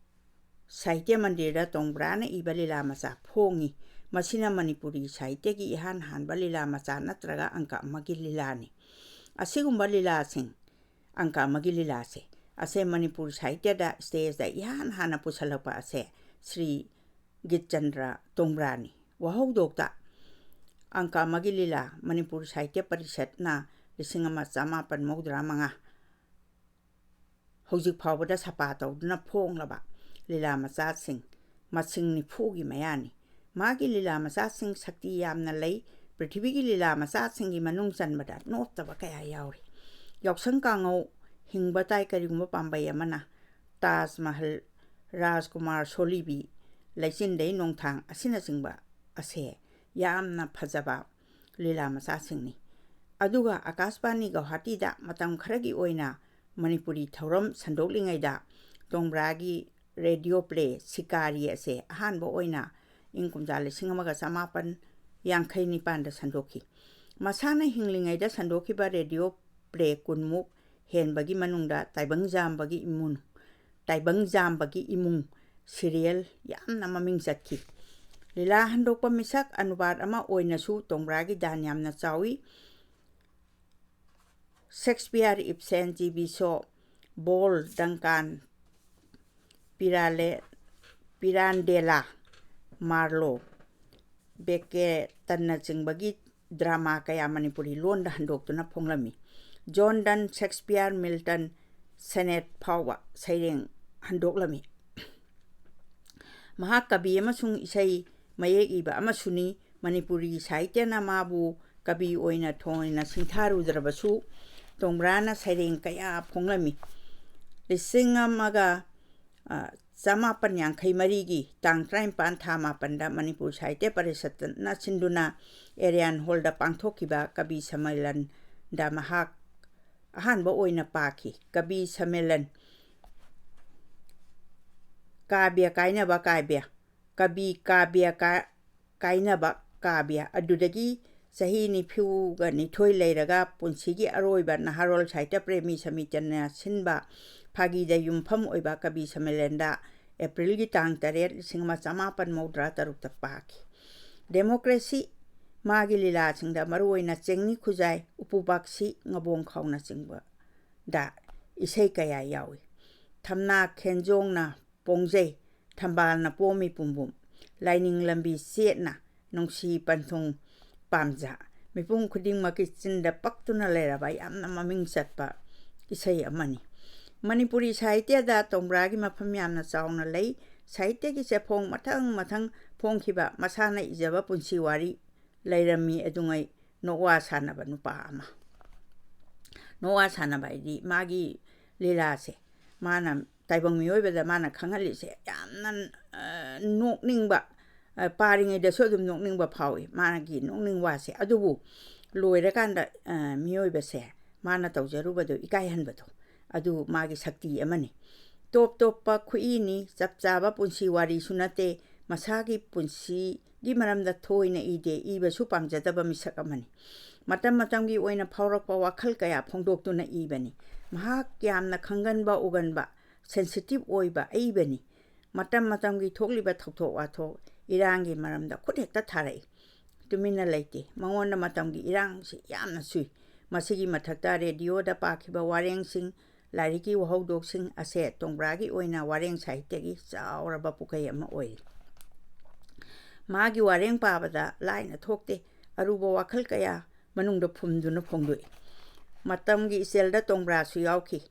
ꯁꯥꯍꯤꯇ꯭ꯌ ꯃꯟꯗꯤꯔꯗ ꯇꯣꯡꯕ꯭ꯔꯥꯅ ꯏꯕ ꯂꯤꯂꯥ ꯃꯆꯥ ꯐꯣꯡꯉꯤ꯫ ꯃꯁꯤꯅ ꯃꯅꯤꯄꯨꯔꯤ ꯁꯥꯍꯤꯇ꯭ꯌꯒꯤ ꯏꯍꯥꯟ ꯍꯥꯟꯕ ꯂꯤꯂꯥ ꯃꯆꯥ ꯅꯠꯇ꯭ꯔꯒ ꯑꯪꯀ ꯑꯃꯒꯤ ꯂꯤꯂꯥꯅꯤ꯫ ꯑꯁꯤꯒꯨꯝꯕ ꯂꯤꯂꯥꯁꯤꯡ, ꯑꯪꯀ ꯑꯃꯒꯤ ꯂꯤꯂꯥꯁꯦ, ꯑꯁꯦ ꯃꯅꯤꯄꯨꯔ ꯁꯥꯍꯤꯇ꯭ꯌꯗ ꯁ꯭ꯇꯦꯖꯇ ꯏꯍꯥꯟ ꯍꯥꯟꯅ ꯄꯨꯁꯜꯂꯛꯄ ꯑꯁꯦ ꯁ꯭ꯔꯤ ꯒꯤꯠꯆꯟꯗ꯭ꯔ ꯇꯣꯡꯕ꯭ꯔꯥꯅꯤ꯫ ꯋꯥꯍꯧꯗꯣꯛꯇ ꯑꯪꯀ ꯑꯃꯒꯤ ꯂꯤꯂꯥ ꯃꯅꯤꯄꯨꯔ ꯁꯥꯍꯤꯇ꯭ꯌ ꯄꯔꯤꯁꯠꯅ ꯂꯤꯁꯤꯡ ꯑꯃ ꯆꯃꯥꯄꯟ ꯃꯧꯗ꯭ꯔꯥ ꯃꯉꯥ ꯍꯧꯖꯤꯛ ꯐꯥꯎꯕꯗ ꯁꯄꯥ ꯇꯧꯗꯨꯅ ꯐꯣꯡꯂꯕ ꯂꯤꯂꯥ ꯃꯆꯥꯁꯤꯡ ꯃꯁꯤꯡ ꯅꯤꯐꯨꯒꯤ ꯃꯌꯥꯅꯤ꯫ ꯃꯥꯒꯤ ꯂꯤꯂꯥ ꯃꯆꯥꯁꯤꯡ ꯁꯛꯇꯤ ꯌꯥꯝꯅ ꯂꯩ꯫ ꯄ꯭ꯔꯤꯊꯤꯕꯤꯒꯤ ꯂꯤꯂꯥ ꯃꯆꯥꯁꯤꯡꯒꯤ ꯃꯅꯨꯡ ꯆꯟꯕꯗ ꯅꯣꯞꯇꯕ ꯀꯌꯥ ꯌꯥꯎꯔꯤ꯫ ꯌꯥꯎꯁꯪ ꯀꯥꯡꯉꯧ, ꯍꯤꯡꯕ ꯇꯥꯏ ꯀꯔꯤꯒꯨꯝꯕ ꯄꯥꯝꯕꯩ ꯑꯃꯅ, ꯇꯥꯖ ꯃꯍꯜ, ꯔꯥꯖꯀꯨꯃꯥꯔ ꯁꯣꯂꯤꯕꯤ, ꯂꯩꯆꯤꯟꯗꯩ ꯅꯣꯡꯊꯥꯡ ꯑꯁꯤꯅꯆꯤꯡꯕ ꯑꯁꯦ ꯌꯥꯝꯅ ꯐꯖꯕ ꯂꯤꯂꯥ ꯃꯆꯥꯁꯤꯡꯅꯤ꯫ ꯑꯗꯨꯒ ꯑꯀꯥꯁꯕꯥꯅꯤ ꯒꯧꯍꯥꯇꯤꯗ ꯃꯇꯝ ꯈꯔꯒꯤ ꯑꯣꯏꯅ ꯃꯅꯤꯄꯨꯔꯤ ꯊꯧꯔꯝ ꯁꯟꯗꯣꯛꯂꯤꯉꯩꯗ ꯇꯣꯡꯕ꯭ꯔꯥꯒꯤ ꯔꯦꯗꯤꯑꯣ ꯄ꯭ꯂꯦ ꯁꯤꯀꯥꯔꯤ ꯑꯁꯦ ꯑꯍꯥꯟꯕ ꯑꯣꯏꯅ ꯏꯪ ꯀꯨꯝꯖꯥ ꯂꯤꯁꯤꯡ ꯑꯃꯒ ꯆꯃꯥꯄꯟ ꯌꯥꯡꯈꯩ ꯅꯤꯄꯥꯟꯗ ꯁꯟꯗꯣꯛꯈꯤ꯫ ꯃꯁꯥꯅ ꯍꯤꯡꯂꯤꯉꯩꯗ ꯁꯟꯗꯣꯛꯈꯤꯕ ꯔꯦꯗꯤꯑꯣ ꯄ꯭ꯂꯦ ꯀꯨꯟꯃꯨꯛ ꯍꯦꯟꯕꯒꯤ ꯃꯅꯨꯡꯗ ꯇꯥꯏꯕꯪ ꯖꯥꯝꯕꯒꯤ ꯏꯃꯨꯡ, ꯇꯥꯏꯕꯪ ꯖꯥꯝꯕꯒꯤ ꯏꯃꯨꯡ ꯁꯤꯔꯤꯌꯦꯜ ꯌꯥꯝꯅ ꯃꯃꯤꯡ ꯆꯠꯈꯤ꯫ ꯂꯤꯂꯥ ꯍꯟꯗꯣꯛꯄ ꯃꯤꯁꯛ ꯑꯅꯨꯕꯥꯠ ꯑꯃ ꯑꯣꯏꯅꯁꯨ ꯇꯣꯡꯕ꯭ꯔꯥꯒꯤ ꯗꯥꯟ ꯌꯥꯝꯅ ꯆꯥꯎꯏ꯫ ꯁꯦꯛꯁꯄꯤꯌꯔ, ꯏꯞꯁꯦꯟ, ꯖꯤ ꯕꯤ ꯁꯣ, ꯕꯣꯜ, ꯗꯪꯀꯥꯟ, ꯄꯤꯔꯥꯂꯦ, ꯄꯤꯔꯥꯟꯗꯦꯂꯥ, ꯃꯥꯔꯂꯣ, ꯕꯦꯀꯦꯇꯟꯅꯆꯤꯡꯕꯒꯤ ꯗ꯭ꯔꯃꯥ ꯀꯌꯥ ꯃꯅꯤꯄꯨꯔꯤ ꯂꯣꯟꯗ ꯍꯟꯗꯣꯛꯇꯨꯅ ꯐꯣꯡꯂꯝꯃꯤ꯫ ꯖꯣꯟ ꯗꯟ, ꯁꯦꯛꯁꯄꯤꯌꯔ, ꯃꯤꯜꯇꯟ, ꯁꯦꯅꯦꯠ ꯐꯥꯎꯕ ꯁꯩꯔꯦꯡ ꯍꯟꯗꯣꯛꯂꯝꯃꯤ꯫ ꯃꯍꯥꯛ ꯀꯕꯤ ꯑꯃꯁꯨꯡ ꯏꯁꯩ ꯃꯌꯦꯛ ꯏꯕ ꯑꯃꯁꯨꯅꯤ꯫ ꯃꯅꯤꯄꯨꯔꯤ ꯁꯥꯍꯤꯇ꯭ꯌꯅ ꯃꯥꯕꯨ ꯀꯕꯤ ꯑꯣꯏꯅ ꯊꯣꯏꯅ ꯁꯤꯡꯊꯥꯔꯨꯗ꯭ꯔꯕꯁꯨ, ꯇꯣꯡꯕ꯭ꯔꯥꯅ ꯁꯩꯔꯦꯡ ꯀꯌꯥ ꯐꯣꯡꯂꯝꯃꯤ꯫ ꯂꯤꯁꯤꯡ ꯑꯃꯒ, ꯑ, ꯆꯃꯥꯄꯟ ꯌꯥꯡꯈꯩ ꯃꯔꯤꯒꯤ ꯇꯥꯡ ꯇꯔꯥꯅꯤꯄꯥꯟ ꯊꯥ ꯃꯥꯄꯟꯗ ꯃꯅꯤꯄꯨꯔ ꯁꯥꯍꯤꯇ꯭ꯌ ꯄꯔꯤꯁꯠꯅ ꯁꯤꯟꯗꯨꯅ ꯑꯦꯔꯤꯌꯥꯟ ꯍꯣꯜꯗ ꯄꯥꯡꯊꯣꯛꯈꯤꯕ ꯀꯕꯤ ꯁꯝꯃꯦꯂꯟꯗ ꯃꯍꯥꯛ ꯑꯍꯥꯟꯕ ꯑꯣꯏꯅ ꯄꯥꯈꯤ꯫ ꯀꯕꯤ ꯁꯝꯃꯦꯂꯟ, ꯀꯥꯕ꯭ꯌ ꯀꯥꯏꯅꯕ ꯀꯥꯕ꯭ꯌ, ꯀꯕꯤ ꯀꯥꯕ꯭ꯌ ꯀꯥ-, ꯀꯥꯏꯅꯕ ꯀꯥꯕ꯭ꯌ꯫ ꯑꯗꯨꯗꯒꯤ ꯆꯍꯤ ꯅꯤꯐꯨꯒ ꯅꯤꯊꯣꯏ ꯂꯩꯔꯒ ꯄꯨꯟꯁꯤꯒꯤ ꯑꯔꯣꯏꯕ ꯅꯍꯥꯔꯣꯜ ꯁꯥꯍꯤꯇ꯭ꯌ ꯄ꯭ꯔꯦꯃꯤ ꯁꯃꯤꯇꯤꯅ ꯁꯤꯟꯕ ꯐꯥꯒꯤꯗ ꯌꯨꯝꯐꯝ ꯑꯣꯏꯕ ꯀꯕꯤ ꯁꯝꯃꯦꯂꯟꯗ ꯑꯦꯄ꯭ꯔꯤꯜꯒꯤ ꯇꯥꯡ ꯇꯔꯦꯠ, ꯂꯤꯁꯤꯡ ꯑꯃ ꯆꯃꯥꯄꯟ ꯃꯧꯗ꯭ꯔꯥ ꯇꯔꯨꯛꯇ ꯄꯥꯈꯤ꯫ ꯗꯦꯃꯣꯀ꯭ꯔꯦꯁꯤ, ꯃꯥꯒꯤ ꯂꯤꯂꯥꯁꯤꯡꯗ ꯃꯔꯨꯑꯣꯏꯅ ꯆꯦꯡꯅꯤ ꯈꯨꯖꯥꯏ, ꯎꯄꯨꯕꯥꯛꯁꯤ, ꯉꯕꯣꯡ ꯈꯥꯎꯅꯆꯤꯡꯕꯗ ꯏꯁꯩ ꯀꯌꯥ ꯌꯥꯎꯏ꯫ ꯊꯝꯅꯥ ꯈꯦꯟꯖꯣꯡꯅ ꯄꯣꯡꯖꯩ, ꯊꯝꯕꯥꯜꯅ ꯄꯣꯝꯃꯤ ꯄꯨꯝꯕꯨꯝ, ꯂꯥꯏꯅꯤꯡ ꯂꯝꯕꯤ ꯆꯦꯠꯅ, ꯅꯨꯡꯁꯤ ꯄꯟꯊꯨꯡ ꯄꯥꯝꯖ, ꯃꯤꯄꯨꯝ ꯈꯨꯗꯤꯡꯃꯛꯀꯤ ꯆꯤꯟꯗ ꯄꯛꯇꯨꯅ ꯂꯩꯔꯕ ꯌꯥꯝꯅ ꯃꯃꯤꯡ ꯆꯠꯄ ꯏꯁꯩ ꯑꯃꯅꯤ꯫ ꯃꯅꯤꯄꯨꯔꯤ ꯁꯥꯍꯤꯇ꯭ꯌꯗ ꯇꯣꯡꯕ꯭ꯔꯥꯒꯤ ꯃꯐꯝ ꯌꯥꯝꯅ ꯆꯥꯎꯅ ꯂꯩ꯫ ꯁꯥꯍꯤꯇ꯭ꯌꯒꯤ ꯆꯦꯐꯣꯡ ꯃꯊꯪ ꯃꯊꯪ ꯐꯣꯡꯈꯤꯕ ꯃꯁꯥꯅ ꯏꯖꯕ ꯄꯨꯟꯁꯤ ꯋꯥꯔꯤ ꯂꯩꯔꯝꯃꯤ ꯑꯗꯨꯉꯩ ꯅꯣꯛꯋꯥ ꯁꯥꯟꯅꯕ ꯅꯨꯄꯥ ꯑꯃ꯫ ꯅꯣꯛꯋꯥ ꯁꯥꯟꯅꯕ ꯍꯥꯏꯗꯤ ꯃꯥꯒꯤ ꯂꯤꯂꯥꯁꯦ, ꯃꯥꯅ ꯇꯥꯏꯕꯪ ꯃꯤꯑꯣꯏꯕꯗ ꯃꯥꯅ ꯈꯪꯍꯜꯂꯤꯁꯦ ꯌꯥꯝꯅ, ꯑ, ꯅꯣꯛꯅꯤꯡꯕ, ꯑ, ꯄꯥꯔꯤꯉꯩꯗꯁꯨ ꯑꯗꯨꯝ ꯅꯣꯛꯅꯤꯡꯕ ꯐꯥꯎꯏ, ꯃꯥꯒꯤ ꯅꯣꯛꯅꯤꯡ ꯋꯥꯁꯦ꯫ ꯑꯗꯨꯕꯨ ꯂꯣꯏꯔꯀꯥꯟꯗ, ꯑ, ꯃꯤꯑꯣꯏꯕꯁꯦ ꯃꯥꯅ ꯇꯧꯖꯔꯨꯕꯗꯣ ꯏꯀꯥꯏꯍꯟꯕꯗꯣ, ꯑꯗꯨ ꯃꯥꯒꯤ ꯁꯛꯇꯤ ꯑꯃꯅꯤ꯫ ꯇꯣꯞ ꯇꯣꯞꯄ ꯈꯨꯏꯅꯤ, ꯆꯞ ꯆꯥꯕ ꯄꯨꯟꯁꯤ ꯋꯥꯔꯤꯁꯨ ꯅꯠꯇꯦ, ꯃꯁꯥꯒꯤ ꯄꯨꯟꯁꯤꯒꯤ ꯃꯔꯝꯗ ꯊꯣꯏꯅ ꯏꯗꯦ, ꯏꯕꯁꯨ ꯄꯥꯝꯖꯗꯕ ꯃꯤꯁꯛ ꯑꯃꯅꯤ꯫ ꯃꯇꯝ ꯃꯇꯝꯒꯤ ꯑꯣꯏꯅ ꯐꯥꯎꯔꯛꯄ ꯋꯥꯈꯜ ꯀꯌꯥ ꯐꯣꯡꯗꯣꯛꯇꯨꯅ ꯏꯕꯅꯤ꯫ ꯃꯍꯥꯛ ꯌꯥꯝꯅ ꯈꯪꯒꯟꯕ ꯎꯒꯟꯕ, ꯁꯦꯟꯁꯤꯇꯤꯚ ꯑꯣꯏꯕ ꯑꯏꯕꯅꯤ꯫ ꯃꯇꯝ ꯃꯇꯝꯒꯤ ꯊꯣꯛꯂꯤꯕ ꯊꯧꯗꯣꯛ ꯋꯥꯊꯣꯛ, ꯏꯔꯥꯡꯒꯤ ꯃꯔꯝꯗ ꯈꯨꯠ ꯍꯦꯛꯇ ꯊꯥꯔꯛꯏ꯫ ꯇꯨꯃꯤꯟꯅ ꯂꯩꯇꯦ꯫ ꯃꯉꯣꯟꯗ ꯃꯇꯝꯒꯤ ꯏꯔꯥꯡꯁꯤ ꯌꯥꯝꯅ ꯆꯨꯏ꯫ ꯃꯁꯤꯒꯤ ꯃꯊꯛꯇ ꯔꯦꯗꯤꯑꯣꯗ ꯄꯥꯈꯤꯕ ꯋꯥꯔꯦꯡꯁꯤꯡ, ꯂꯥꯏꯔꯤꯛꯀꯤ ꯋꯥꯍꯧꯗꯣꯛꯁꯤꯡ ꯑꯁꯦ ꯇꯣꯡꯕ꯭ꯔꯥꯒꯤ ꯑꯣꯏꯅ ꯋꯥꯔꯦꯡ ꯁꯥꯍꯤꯇ꯭ꯌꯒꯤ ꯆꯥꯎꯔꯕ ꯄꯨꯈꯩ ꯑꯃ ꯑꯣꯏꯔꯤ꯫ ꯃꯥꯒꯤ ꯋꯥꯔꯦꯡ ꯄꯥꯕꯗ ꯂꯥꯏꯅ ꯊꯣꯛꯇꯦ, ꯑꯔꯨꯕ ꯋꯥꯈꯜ ꯀꯌꯥ ꯃꯅꯨꯡꯗ ꯐꯨꯝꯗꯨꯅ ꯐꯣꯡꯗꯣꯛꯏ꯫ ꯃꯇꯝꯒꯤ ꯏꯆꯦꯜꯗ ꯇꯣꯡꯕ꯭ꯔꯥꯁꯨ ꯌꯥꯎꯈꯤ꯫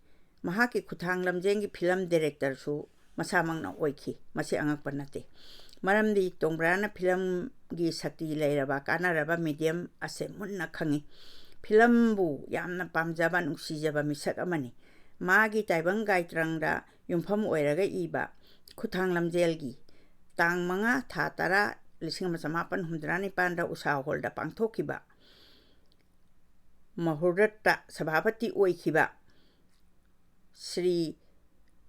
ꯃꯍꯥꯛꯀꯤ ꯈꯨꯠꯊꯥꯡ ꯂꯝꯖꯦꯟꯒꯤ ꯐꯤꯂꯝ ꯗꯤꯔꯦꯛꯇꯔꯁꯨ ꯃꯁꯥꯃꯛꯅ ꯑꯣꯏꯈꯤ꯫ ꯃꯁꯤ ꯑꯉꯛꯄ ꯅꯠꯇꯦ꯫ ꯃꯔꯝꯗꯤ ꯇꯣꯡꯕ꯭ꯔꯥꯅ ꯐꯤꯂꯝꯒꯤ ꯁꯛꯇꯤ ꯂꯩꯔꯕ ꯀꯥꯟꯅꯔꯕ ꯃꯤꯗꯤꯌꯝ ꯑꯁꯦ ꯃꯨꯟꯅ ꯈꯪꯏ꯫ ꯐꯤꯂꯝꯕꯨ ꯌꯥꯝꯅ ꯄꯥꯝꯖꯕ, ꯅꯨꯡꯁꯤꯖꯕ ꯃꯤꯁꯛ ꯑꯃꯅꯤ꯫ ꯃꯥꯒꯤ ꯇꯥꯏꯕꯪ ꯒꯥꯏꯇ꯭ꯔꯪꯗ ꯌꯨꯝꯐꯝ ꯑꯣꯏꯔꯒ ꯏꯕ ꯈꯨꯠꯊꯥꯡ ꯂꯝꯖꯦꯜꯒꯤ ꯇꯥꯡ ꯃꯉꯥ, ꯊꯥ ꯇꯔꯥ, ꯂꯤꯁꯤꯡ ꯑꯃ ꯆꯃꯥꯄꯟ ꯍꯨꯝꯐꯨꯇꯔꯥ ꯅꯤꯄꯥꯟꯗ ꯎꯁꯥ ꯍꯣꯜꯗ ꯄꯥꯡꯊꯣꯛꯈꯤꯕ ꯃꯍꯨꯔꯠꯇ ꯁꯚꯥꯄꯇꯤ ꯑꯣꯏꯈꯤꯕ ꯁ꯭ꯔꯤ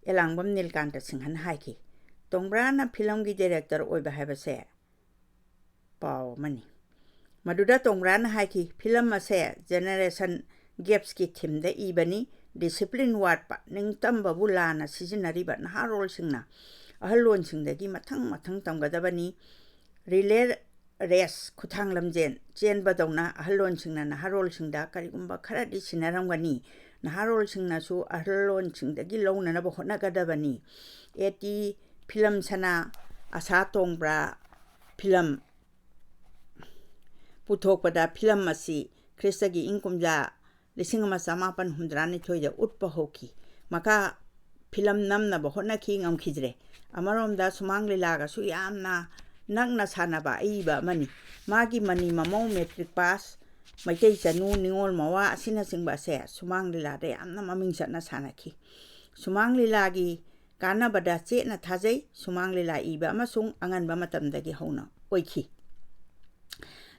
ꯑꯦꯂꯥꯡꯕꯝ ꯅꯤꯜꯀꯥꯟꯇ ꯁꯤꯡꯍꯅ ꯍꯥꯏꯈꯤ, "ꯇꯣꯡꯕ꯭ꯔꯥꯅ ꯐꯤꯂꯝꯒꯤ ꯗꯥꯏꯔꯦꯛꯇꯔ ꯑꯣꯏꯕ ꯍꯥꯏꯕꯁꯦ ꯄꯥꯎ ꯑꯃꯅꯤ"꯫ ꯃꯗꯨꯗ ꯇꯣꯡꯕ꯭ꯔꯥꯅ ꯍꯥꯏꯈꯤ, "ꯐꯤꯂꯝ ꯑꯁꯦ ꯖꯦꯅꯦꯔꯦꯁꯟ ꯒꯦꯞꯁꯀꯤ ꯊꯤꯝꯗ ꯏꯕꯅꯤ꯫ ꯗꯤꯁꯤꯄ꯭ꯂꯤꯟ ꯋꯥꯠꯄ, ꯅꯤꯡꯇꯝꯕꯕꯨ ꯂꯥꯟꯅ ꯁꯤꯖꯤꯟꯅꯔꯤꯕ ꯅꯍꯥꯔꯣꯜꯁꯤꯡꯅ ꯑꯍꯜꯂꯣꯟꯁꯤꯡꯗꯒꯤ ꯃꯊꯪ ꯃꯊꯪ ꯇꯝꯒꯗꯕꯅꯤ꯫ ꯔꯤꯂꯦ ꯔꯦꯁ, ꯈꯨꯠꯊꯥꯡ ꯂꯝꯖꯦꯟ ꯆꯦꯟꯕꯗꯧꯅ ꯑꯍꯜꯂꯣꯟꯁꯤꯡꯅ ꯅꯍꯥꯔꯣꯜꯁꯤꯡꯗ ꯀꯔꯤꯒꯨꯝꯕ ꯈꯔꯗꯤ ꯁꯤꯟꯅꯔꯝꯒꯅꯤ꯫ ꯅꯍꯥꯔꯣꯜꯁꯤꯡꯅꯁꯨ ꯑꯍꯜꯂꯣꯟꯁꯤꯡꯗꯒꯤ ꯂꯧꯅꯅꯕ ꯍꯣꯠꯅꯒꯗꯕꯅꯤ"꯫ ꯑꯦ ꯇꯤ ꯐꯤꯂꯝꯁꯅ ꯑꯁꯥ ꯇꯣꯡꯕ꯭ꯔꯥ ꯐꯤꯂꯝ ꯄꯨꯊꯣꯛꯄꯗ ꯐꯤꯂꯝ ꯑꯁꯤ ꯈ꯭ꯔꯤꯁꯇꯒꯤ ꯏꯪ ꯀꯨꯝꯖꯥ ꯂꯤꯁꯤꯡ ꯑꯃ ꯆꯃꯥꯄꯟ ꯍꯨꯝꯐꯨꯇꯔꯥꯅꯤꯊꯣꯏꯗ ꯎꯠꯄ ꯍꯧꯈꯤ꯫ ꯃꯈꯥ ꯐꯤꯂꯝ ꯅꯝꯅꯕ ꯍꯣꯠꯅꯈꯤ, ꯉꯝꯈꯤꯗ꯭ꯔꯦ꯫ ꯑꯃꯔꯣꯝꯗ ꯁꯨꯃꯥꯡ ꯂꯤꯂꯥꯒꯁꯨ ꯌꯥꯝꯅ ꯅꯛꯅ ꯁꯥꯟꯅꯕ ꯑꯏꯕ ꯑꯃꯅꯤ꯫ ꯃꯥꯒꯤ ꯃꯅꯤ ꯃꯃꯧ, ꯃꯦꯇ꯭ꯔꯤꯛ ꯄꯥꯁ, ꯃꯩꯇꯩ ꯆꯅꯨ, ꯅꯤꯉꯣꯜ ꯃꯋꯥ ꯑꯁꯤꯅꯆꯤꯡꯕ ꯑꯁꯦ ꯁꯨꯃꯥꯡ ꯂꯤꯂꯥꯗ ꯌꯥꯝꯅ ꯃꯃꯤꯡ ꯆꯠꯅ ꯁꯥꯟꯅꯈꯤ꯫ ꯁꯨꯃꯥꯡ ꯂꯤꯂꯥꯒꯤ ꯀꯥꯟꯅꯕꯗ ꯆꯦꯠꯅ ꯊꯥꯖꯩ꯫ ꯁꯨꯃꯥꯡ ꯂꯤꯂꯥ ꯏꯕ ꯑꯃꯁꯨꯡ ꯑꯉꯟꯕ ꯃꯇꯝꯗꯒꯤ ꯍꯧꯅ ꯑꯣꯏꯈꯤ꯫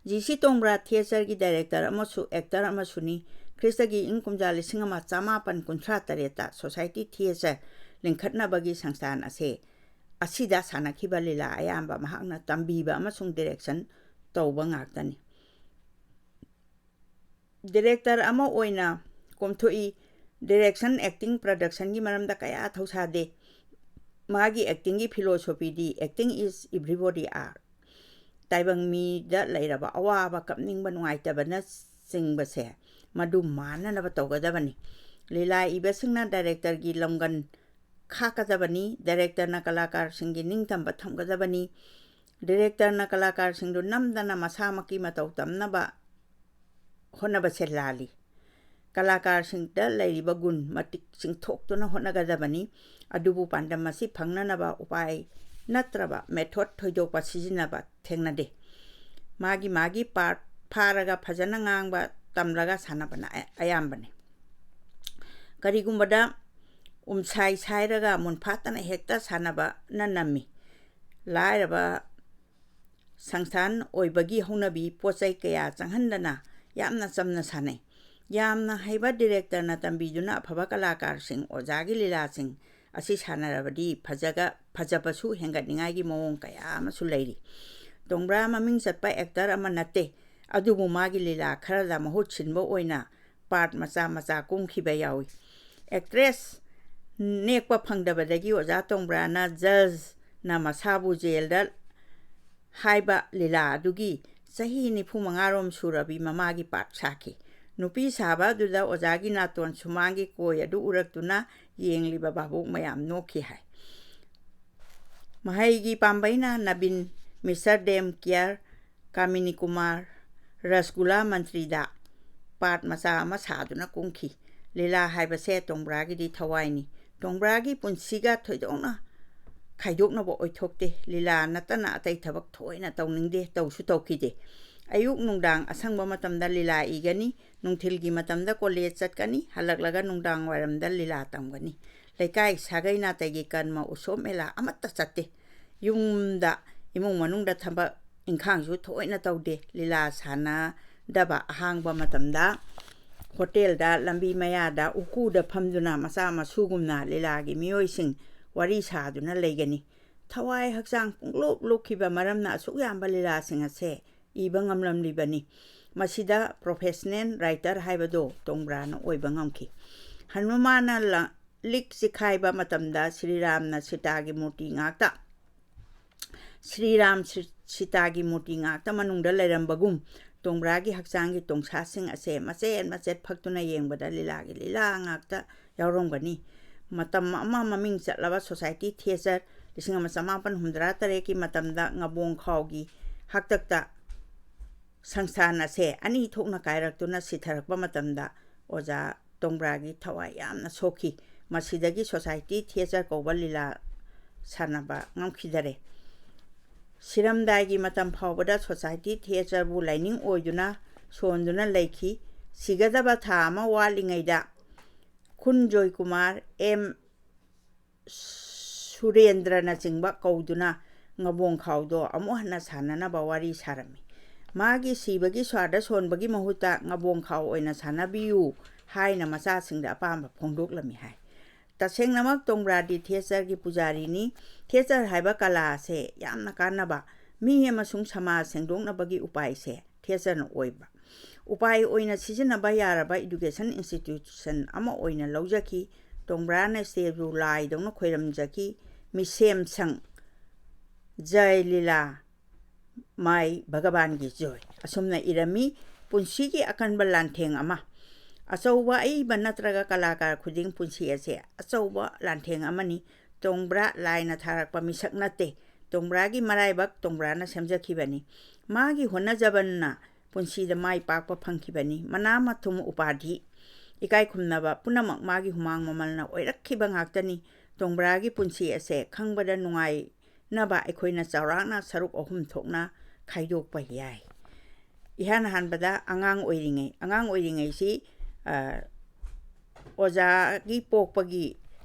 ꯖꯤ ꯁꯤ ꯇꯣꯡꯕ꯭ꯔꯥ ꯊꯤꯌꯦꯇꯔꯒꯤ ꯗꯥꯏꯔꯦꯛꯇꯔ ꯑꯃꯁꯨ ꯑꯦꯛꯇꯔ ꯑꯃꯁꯨꯅꯤ꯫ ꯈ꯭ꯔꯤꯁꯇꯒꯤ ꯏꯪ ꯀꯨꯝꯖꯥ ꯂꯤꯁꯤꯡ ꯑꯃ ꯆꯃꯥꯄꯟ ꯀꯨꯟꯊ꯭ꯔꯥ ꯇꯔꯦꯠꯇ ꯁꯣꯁꯥꯏꯇꯤ ꯊꯤꯌꯦꯇꯔ ꯂꯤꯡꯈꯠꯅꯕꯒꯤ ꯁꯪꯁꯊꯥꯟ ꯑꯁꯦ, ꯑꯁꯤꯗ ꯁꯥꯟꯅꯈꯤꯕ ꯂꯤꯂꯥ ꯑꯌꯥꯝꯕ ꯃꯍꯥꯛꯅ ꯇꯝꯕꯤꯕ ꯑꯃꯁꯨꯡ ꯗꯤꯔꯦꯛꯁꯟ ꯇꯧꯕ ꯉꯥꯛꯇꯅꯤ꯫ ꯗꯤꯔꯦꯛꯇꯔ ꯑꯃ ꯑꯣꯏꯅ ꯀꯣꯝꯊꯣꯛꯏ꯫ ꯗꯤꯔꯦꯛꯁꯟ, ꯑꯦꯛꯇꯤꯡ, ꯄ꯭ꯔꯗꯛꯁꯟꯒꯤ ꯃꯔꯝꯗ ꯀꯌꯥ ꯊꯧꯁꯥꯗꯦ꯫ ꯃꯥꯒꯤ ꯑꯦꯛꯇꯤꯡꯒꯤ ꯐꯤꯂꯣꯁꯣꯐꯤꯗꯤ "Acting is everybody art"꯫ ꯇꯥꯏꯕꯪ ꯃꯤꯗ ꯂꯩꯔꯕ ꯑꯋꯥꯕ, ꯀꯞꯅꯤꯡꯕ, ꯅꯨꯡꯉꯥꯏꯇꯕꯅꯆꯤꯡꯕꯁꯦ ꯃꯗꯨ ꯃꯥꯟꯅꯅꯕ ꯇꯧꯒꯗꯕꯅꯤ꯫ ꯂꯤꯂꯥ ꯏꯕꯁꯤꯡꯅ ꯗꯥꯏꯔꯦꯛꯇꯔꯒꯤ ꯂꯝꯒꯟ ꯈꯥꯛꯀꯗꯕꯅꯤ꯫ ꯗꯥꯏꯔꯦꯛꯇꯔꯅ ꯀꯂꯥꯀꯥꯔꯁꯤꯡꯒꯤ ꯅꯤꯡꯇꯝꯕ ꯊꯝꯒꯗꯕꯅꯤ꯫ ꯗꯥꯏꯔꯦꯛꯇꯔꯅ ꯀꯂꯥꯀꯥꯔꯁꯤꯡꯗꯨ ꯅꯝꯗꯅ ꯃꯁꯥꯃꯛꯀꯤ ꯃꯇꯧ ꯇꯝꯅꯕ ꯍꯣꯠꯅꯕꯁꯦ ꯂꯥꯜꯂꯤ꯫ ꯀꯂꯥꯀꯥꯔꯁꯤꯡꯗ ꯂꯩꯔꯤꯕ ꯒꯨꯟ ꯃꯇꯤꯛ ꯆꯤꯡꯊꯣꯛꯇꯨꯅ ꯍꯣꯠꯅꯒꯗꯕꯅꯤ꯫ ꯑꯗꯨꯕꯨ ꯄꯥꯟꯗꯝ ꯑꯁꯤ ꯐꯪꯅꯅꯕ ꯎꯄꯥꯏ ꯅꯠꯇ꯭ꯔꯕ ꯃꯦꯊꯣꯗ ꯊꯣꯏꯗꯣꯛꯄ ꯁꯤꯖꯤꯟꯅꯕ ꯊꯦꯡꯅꯗꯦ꯫ ꯃꯥꯒꯤ ꯃꯥꯒꯤ ꯄꯥꯔꯠ ꯐꯥꯔꯒ ꯐꯖꯅ ꯉꯥꯡꯕ ꯇꯝꯂꯒ ꯁꯥꯟꯅꯕꯅ ꯑꯌꯥꯝꯕꯅꯤ꯫ ꯀꯔꯤꯒꯨꯝꯕꯗ ꯎꯝꯁꯥꯏ ꯁꯥꯏꯔꯒ ꯃꯨꯟꯐꯥꯠꯇꯅ ꯍꯦꯛꯇ ꯁꯥꯟꯅꯕꯅ ꯅꯝꯃꯤ꯫ ꯂꯥꯏꯔꯕ ꯁꯪꯁꯊꯥꯟ ꯑꯣꯏꯕꯒꯤ ꯍꯧꯅꯕꯤ ꯄꯣꯠ ꯆꯩ ꯀꯌꯥ ꯆꯪꯍꯟꯗꯅ ꯌꯥꯝꯅ ꯆꯝꯅ ꯁꯥꯟꯅꯩ꯫ ꯌꯥꯝꯅ ꯍꯩꯕ ꯗꯤꯔꯦꯛꯇꯔꯅ ꯇꯝꯕꯤꯗꯨꯅ ꯑꯐꯕ ꯀꯂꯥꯀꯥꯔꯁꯤꯡ ꯑꯣꯖꯥꯒꯤ ꯂꯤꯂꯥꯁꯤꯡ ꯑꯁꯤ ꯁꯥꯟꯅꯔꯕꯗꯤ ꯐꯖꯒ-, ꯐꯖꯕꯁꯨ ꯍꯦꯟꯒꯠꯅꯤꯡꯉꯥꯏꯒꯤ ꯃꯑꯣꯡ ꯀꯌꯥ ꯑꯃꯁꯨ ꯂꯩꯔꯤ꯫ ꯇꯣꯡꯕ꯭ꯔꯥ ꯃꯃꯤꯡ ꯆꯠꯄ ꯑꯦꯛꯇꯔ ꯑꯃ ꯅꯠꯇꯦ, ꯑꯗꯨꯕꯨ ꯃꯥꯒꯤ ꯂꯤꯂꯥ ꯈꯔꯗ ꯃꯍꯨꯠ ꯁꯤꯟꯕ ꯑꯣꯏꯅ ꯄꯥꯔꯠ ꯃꯆꯥ ꯃꯆꯥ ꯀꯨꯝꯈꯤꯕ ꯌꯥꯎꯏ꯫ ꯑꯦꯛꯇ꯭ꯔꯦꯁ ꯅꯦꯛꯄ ꯐꯪꯗꯕꯗꯒꯤ ꯑꯣꯖꯥ ꯇꯣꯡꯕ꯭ꯔꯥꯅ ꯖꯖꯅ ꯃꯁꯥꯕꯨ ꯖꯦꯜꯗ ꯍꯥꯏꯕ ꯂꯤꯂꯥ ꯑꯗꯨꯒꯤ ꯆꯍꯤ ꯅꯤꯐꯨ ꯃꯉꯥꯔꯣꯝ ꯁꯨꯔꯕꯤ ꯃꯃꯥꯒꯤ ꯄꯥꯔꯠ ꯁꯥꯈꯤ꯫ ꯅꯨꯄꯤ ꯁꯥꯕ ꯑꯗꯨꯗ ꯑꯣꯖꯥꯒꯤ ꯅꯥꯇꯣꯟ ꯁꯨꯃꯥꯡꯒꯤ ꯀꯣꯏ ꯑꯗꯨ ꯎꯔꯛꯇꯨꯅ ꯌꯦꯡꯂꯤꯕ ꯚꯥꯕꯣꯛ ꯃꯌꯥꯝ ꯅꯣꯛꯈꯤ ꯍꯥꯏ꯫ ꯃꯍꯩꯒꯤ ꯄꯥꯝꯕꯩꯅ ꯅꯕꯤꯟ, ꯃꯤꯁꯇꯔ ꯗꯦꯝ ꯀꯤꯌꯔ, ꯀꯥꯃꯤꯅꯤ ꯀꯨꯃꯥꯔ, ꯔꯁꯒꯨꯂꯥ ꯃꯟꯇ꯭ꯔꯤꯗ ꯄꯥꯔꯠ ꯃꯆꯥ ꯑꯃ ꯁꯥꯗꯨꯅ ꯀꯨꯝꯈꯤ꯫ ꯂꯤꯂꯥ ꯍꯥꯏꯕꯁꯦ ꯇꯣꯡꯕ꯭ꯔꯥꯒꯤꯗꯤ ꯊꯋꯥꯏꯅꯤ꯫ ꯇꯣꯡꯕ꯭ꯔꯥꯒꯤ ꯄꯨꯟꯁꯤꯒ ꯊꯣꯏꯗꯣꯛꯅ ꯈꯥꯏꯗꯣꯛꯅꯕ ꯑꯣꯏꯊꯣꯛꯇꯦ꯫ ꯂꯤꯂꯥ ꯅꯠꯇꯅ ꯑꯇꯩ ꯊꯕꯛ ꯊꯣꯏꯅ ꯇꯧꯅꯤꯡꯗꯦ, ꯇꯧꯁꯨ ꯇꯧꯈꯤꯗꯦ꯫ ꯑꯌꯨꯛ ꯅꯨꯡꯗꯥꯡ ꯑꯁꯪꯕ ꯃꯇꯝꯗ ꯂꯤꯂꯥ ꯏꯒꯅꯤ, ꯅꯨꯡꯊꯤꯜꯒꯤ ꯃꯇꯝꯗ ꯀꯣꯂꯦꯖ ꯆꯠꯀꯅꯤ, ꯍꯜꯂꯛꯂꯒ ꯅꯨꯡꯗꯥꯡ ꯋꯥꯏꯔꯝꯗ ꯂꯤꯂꯥ ꯇꯝꯒꯅꯤ꯫ ꯂꯩꯀꯥꯏ ꯁꯥꯒꯩ ꯅꯥꯇꯩꯒꯤ ꯀꯔꯃ, ꯎꯁꯣꯞ ꯃꯦꯂꯥ ꯑꯃꯠꯇ ꯆꯠꯇꯦ꯫ ꯌꯨꯝꯗ ꯏꯃꯨꯡ ꯃꯅꯨꯡꯗ ꯊꯕꯛ ꯏꯪꯈꯥꯡꯁꯨ ꯊꯣꯏꯅ ꯇꯧꯗꯦ꯫ ꯂꯤꯂꯥ ꯁꯥꯟꯅꯗꯕ ꯑꯍꯥꯡꯕ ꯃꯇꯝꯗ ꯍꯣꯇꯦꯜꯗ, ꯂꯝꯕꯤ ꯃꯌꯥꯗ, ꯎꯀꯨꯗ ꯐꯝꯗꯨꯅ ꯃꯆꯥ ꯃꯁꯨꯒꯨꯝꯅ ꯂꯤꯂꯥꯒꯤ ꯃꯤꯑꯣꯏꯁꯤꯡ ꯋꯥꯔꯤ ꯁꯥꯗꯨꯅ ꯂꯩꯒꯅꯤ꯫ ꯊꯋꯥꯏ ꯍꯛꯆꯥꯡ ꯄꯨꯡꯂꯨꯞ ꯂꯨꯞꯈꯤꯕ ꯃꯔꯝꯅ ꯑꯁꯨꯛ ꯌꯥꯝꯕ ꯂꯤꯂꯥꯁꯤꯡ ꯑꯁꯦ ꯏꯕ ꯉꯝꯂꯝꯂꯤꯕꯅꯤ꯫ ꯃꯁꯤꯗ ꯄ꯭ꯔꯣꯐꯦꯁꯅꯦꯜ ꯔꯥꯏꯇꯔ ꯍꯥꯏꯕꯗꯣ ꯇꯣꯡꯕ꯭ꯔꯥꯅ ꯑꯣꯏꯕ ꯉꯝꯈꯤ꯫ ꯍꯅꯨꯃꯥꯟꯅ ꯂ-, ꯂꯤꯛ ꯆꯤꯈꯥꯏꯕ ꯃꯇꯝꯗ ꯁ꯭ꯔꯤꯔꯥꯝꯅ ꯁꯤꯇꯥꯒꯤ ꯃꯨꯔꯇꯤ ꯉꯥꯛꯇ, ꯁ꯭ꯔꯤꯔꯥꯝ ꯁꯤ-, ꯁꯤꯇꯥꯒꯤ ꯃꯨꯔꯇꯤ ꯉꯥꯛꯇ ꯃꯅꯨꯡꯗ ꯂꯩꯔꯝꯕꯒꯨꯝ, ꯇꯣꯡꯕ꯭ꯔꯥꯒꯤ ꯍꯛꯆꯥꯡꯒꯤ ꯇꯣꯡꯁꯥꯁꯤꯡ ꯑꯁꯦ ꯃꯆꯦꯠ ꯃꯆꯦꯠ ꯐꯛꯇꯨꯅ ꯌꯦꯡꯕꯗ ꯂꯤꯂꯥꯒꯤ ꯂꯤꯂꯥ ꯉꯥꯛꯇ ꯌꯥꯎꯔꯝꯒꯅꯤ꯫ ꯃꯇꯝ ꯑꯃ ꯃꯃꯤꯡ ꯆꯠꯂꯕ ꯁꯣꯁꯥꯏꯇꯤ ꯊꯤꯌꯦꯇꯔ ꯂꯤꯁꯤꯡ ꯑꯃ ꯆꯃꯥꯄꯟ ꯍꯨꯝꯗ꯭ꯔꯥ ꯇꯔꯦꯠꯀꯤ ꯃꯇꯝꯗ ꯉꯕꯣꯡ ꯈꯥꯎꯒꯤ ꯍꯥꯛꯇꯛꯇ ꯁꯪꯁꯊꯥꯟ ꯑꯁꯦ ꯑꯅꯤ ꯊꯣꯛꯅ ꯀꯥꯏꯔꯛꯇꯨꯅ ꯁꯤꯊꯔꯛꯄ ꯃꯇꯝꯗ ꯑꯣꯖꯥ ꯇꯣꯡꯕ꯭ꯔꯥꯒꯤ ꯊꯋꯥꯏ ꯌꯥꯝꯅ ꯁꯣꯛꯈꯤ꯫ ꯃꯁꯤꯗꯒꯤ ꯁꯣꯁꯥꯏꯇꯤ ꯊꯤꯌꯦꯇꯔ ꯀꯧꯕ ꯂꯤꯂꯥ ꯁꯥꯟꯅꯕ ꯉꯝꯈꯤꯗꯔꯦ꯫ ꯁꯤꯔꯝꯗꯥꯏꯒꯤ ꯃꯇꯝ ꯐꯥꯎꯕꯗ ꯁꯣꯁꯥꯏꯇꯤ ꯊꯤꯌꯦꯇꯔꯕꯨ ꯂꯥꯏꯅꯤꯡ ꯑꯣꯏꯗꯨꯅ ꯁꯣꯟꯗꯨꯅ ꯂꯩꯈꯤ꯫ ꯁꯤꯒꯗꯕ ꯊꯥ ꯑꯃ ꯋꯥꯠꯂꯤꯉꯩꯗ ꯈꯨꯟ ꯖꯣꯏꯀꯨꯃꯥꯔ, ꯑꯦꯝ ꯁꯨꯔꯦꯟꯗ꯭ꯔꯅꯆꯤꯡꯕ ꯀꯧꯗꯨꯅ ꯉꯕꯣꯡ ꯈꯥꯎꯗꯣ ꯑꯃꯨꯛ ꯍꯟꯅ ꯁꯥꯟꯅꯅꯕ ꯋꯥꯔꯤ ꯁꯥꯔꯝꯃꯤ꯫ ꯃꯥꯒꯤ ꯁꯤꯕꯒꯤ ꯁ꯭ꯋꯥꯔꯗ ꯁꯣꯟꯕꯒꯤ ꯃꯍꯨꯠꯇ ꯉꯕꯣꯡ ꯈꯥꯎ ꯑꯣꯏꯅ ꯁꯥꯟꯅꯕꯤꯌꯨ ꯍꯥꯏꯅ ꯃꯆꯥꯁꯤꯡꯗ ꯑꯄꯥꯝꯕ ꯐꯣꯡꯗꯣꯛꯂꯝꯃꯤ ꯍꯥꯏ꯫ ꯇꯁꯦꯡꯅꯃꯛ ꯇꯣꯡꯕ꯭ꯔꯥꯗꯤ ꯊꯤꯌꯦꯇꯔꯒꯤ ꯄꯨꯖꯥꯔꯤꯅꯤ꯫ ꯊꯤꯌꯦꯇꯔ ꯍꯥꯏꯕ ꯀꯂꯥ ꯑꯁꯦ ꯌꯥꯝꯅ ꯀꯥꯟꯅꯕ, ꯃꯤ ꯑꯃꯁꯨꯡ ꯁꯃꯥꯖ ꯁꯦꯡꯗꯣꯛꯅꯕꯒꯤ ꯎꯄꯥꯏꯁꯦ ꯊꯤꯌꯦꯇꯔꯅ ꯑꯣꯏꯕ꯫ ꯎꯄꯥꯏ ꯑꯣꯏꯅ ꯁꯤꯖꯤꯟꯅꯕ ꯌꯥꯔꯕ education institution ꯑꯃ ꯑꯣꯏꯅ ꯂꯧꯖꯈꯤ꯫ ꯇꯣꯡꯕ꯭ꯔꯥꯅ ꯁ꯭ꯇꯦꯖꯕꯨ ꯂꯥꯏꯗꯧꯅ ꯈꯣꯏꯔꯝꯖꯈꯤ꯫ ꯃꯤꯁꯦꯝ ꯁꯪ, ꯖꯩ ꯂꯤꯂꯥ, ꯃꯥꯏ ꯚꯒꯕꯥꯟꯒꯤ ꯖꯣꯏ꯫ ꯑꯁꯨꯝꯅ ꯏꯔꯝꯃꯤ, ꯄꯨꯟꯁꯤꯒꯤ ꯑꯀꯟꯕ ꯂꯥꯟꯊꯦꯡ ꯑꯃ꯫ ꯑꯆꯧꯕ ꯑꯏꯕ ꯅꯠꯇ꯭ꯔꯒ ꯀꯂꯥꯀꯥꯔ ꯈꯨꯗꯤꯡ ꯄꯨꯟꯁꯤ ꯑꯁꯦ ꯑꯆꯧꯕ ꯂꯥꯟꯊꯦꯡ ꯑꯃꯅꯤ꯫ ꯇꯣꯡꯕ꯭ꯔꯥ ꯂꯥꯏꯅ ꯊꯥꯔꯛꯄ ꯃꯤꯁꯛ ꯅꯠꯇꯦ꯫ ꯇꯣꯡꯕ꯭ꯔꯥꯒꯤ ꯃꯔꯥꯏꯕꯛ ꯇꯣꯡꯕ꯭ꯔꯥꯅ ꯁꯦꯝꯖꯈꯤꯕꯅꯤ꯫ ꯃꯥꯒꯤ ꯍꯣꯠꯅꯖꯕꯅ ꯄꯨꯟꯁꯤꯗ ꯃꯥꯏ ꯄꯥꯛꯄ ꯐꯪꯈꯤꯕꯅꯤ꯫ ꯃꯅꯥ ꯃꯊꯨꯝ ꯎꯄꯥꯙꯤ, ꯏꯀꯥꯏ ꯈꯨꯝꯅꯕ ꯄꯨꯝꯅꯃꯛ ꯃꯥꯒꯤ ꯍꯨꯃꯥꯡ ꯃꯃꯜꯅ ꯑꯣꯏꯔꯛꯈꯤꯕ ꯉꯥꯛꯇꯅꯤ꯫ ꯇꯣꯡꯕ꯭ꯔꯥꯒꯤ ꯄꯨꯟꯁꯤ ꯑꯁꯦ ꯈꯪꯕꯗ ꯅꯨꯡꯉꯥꯏꯅꯕ ꯑꯩꯈꯣꯏꯅ ꯆꯥꯎꯔꯥꯛꯅ ꯁꯔꯨꯛ ꯑꯍꯨꯝ ꯊꯣꯛꯅ ꯈꯥꯏꯗꯣꯛꯄ ꯌꯥꯏ꯫ ꯏꯍꯥꯟ ꯍꯥꯟꯕꯗ ꯑꯉꯥꯡ ꯑꯣꯏꯔꯤꯉꯩ꯫ ꯑꯉꯥꯡ ꯑꯣꯏꯔꯤꯉꯩꯁꯤ, ꯑ, ꯑꯣꯖꯥꯒꯤ ꯄꯣꯛꯄꯒꯤ,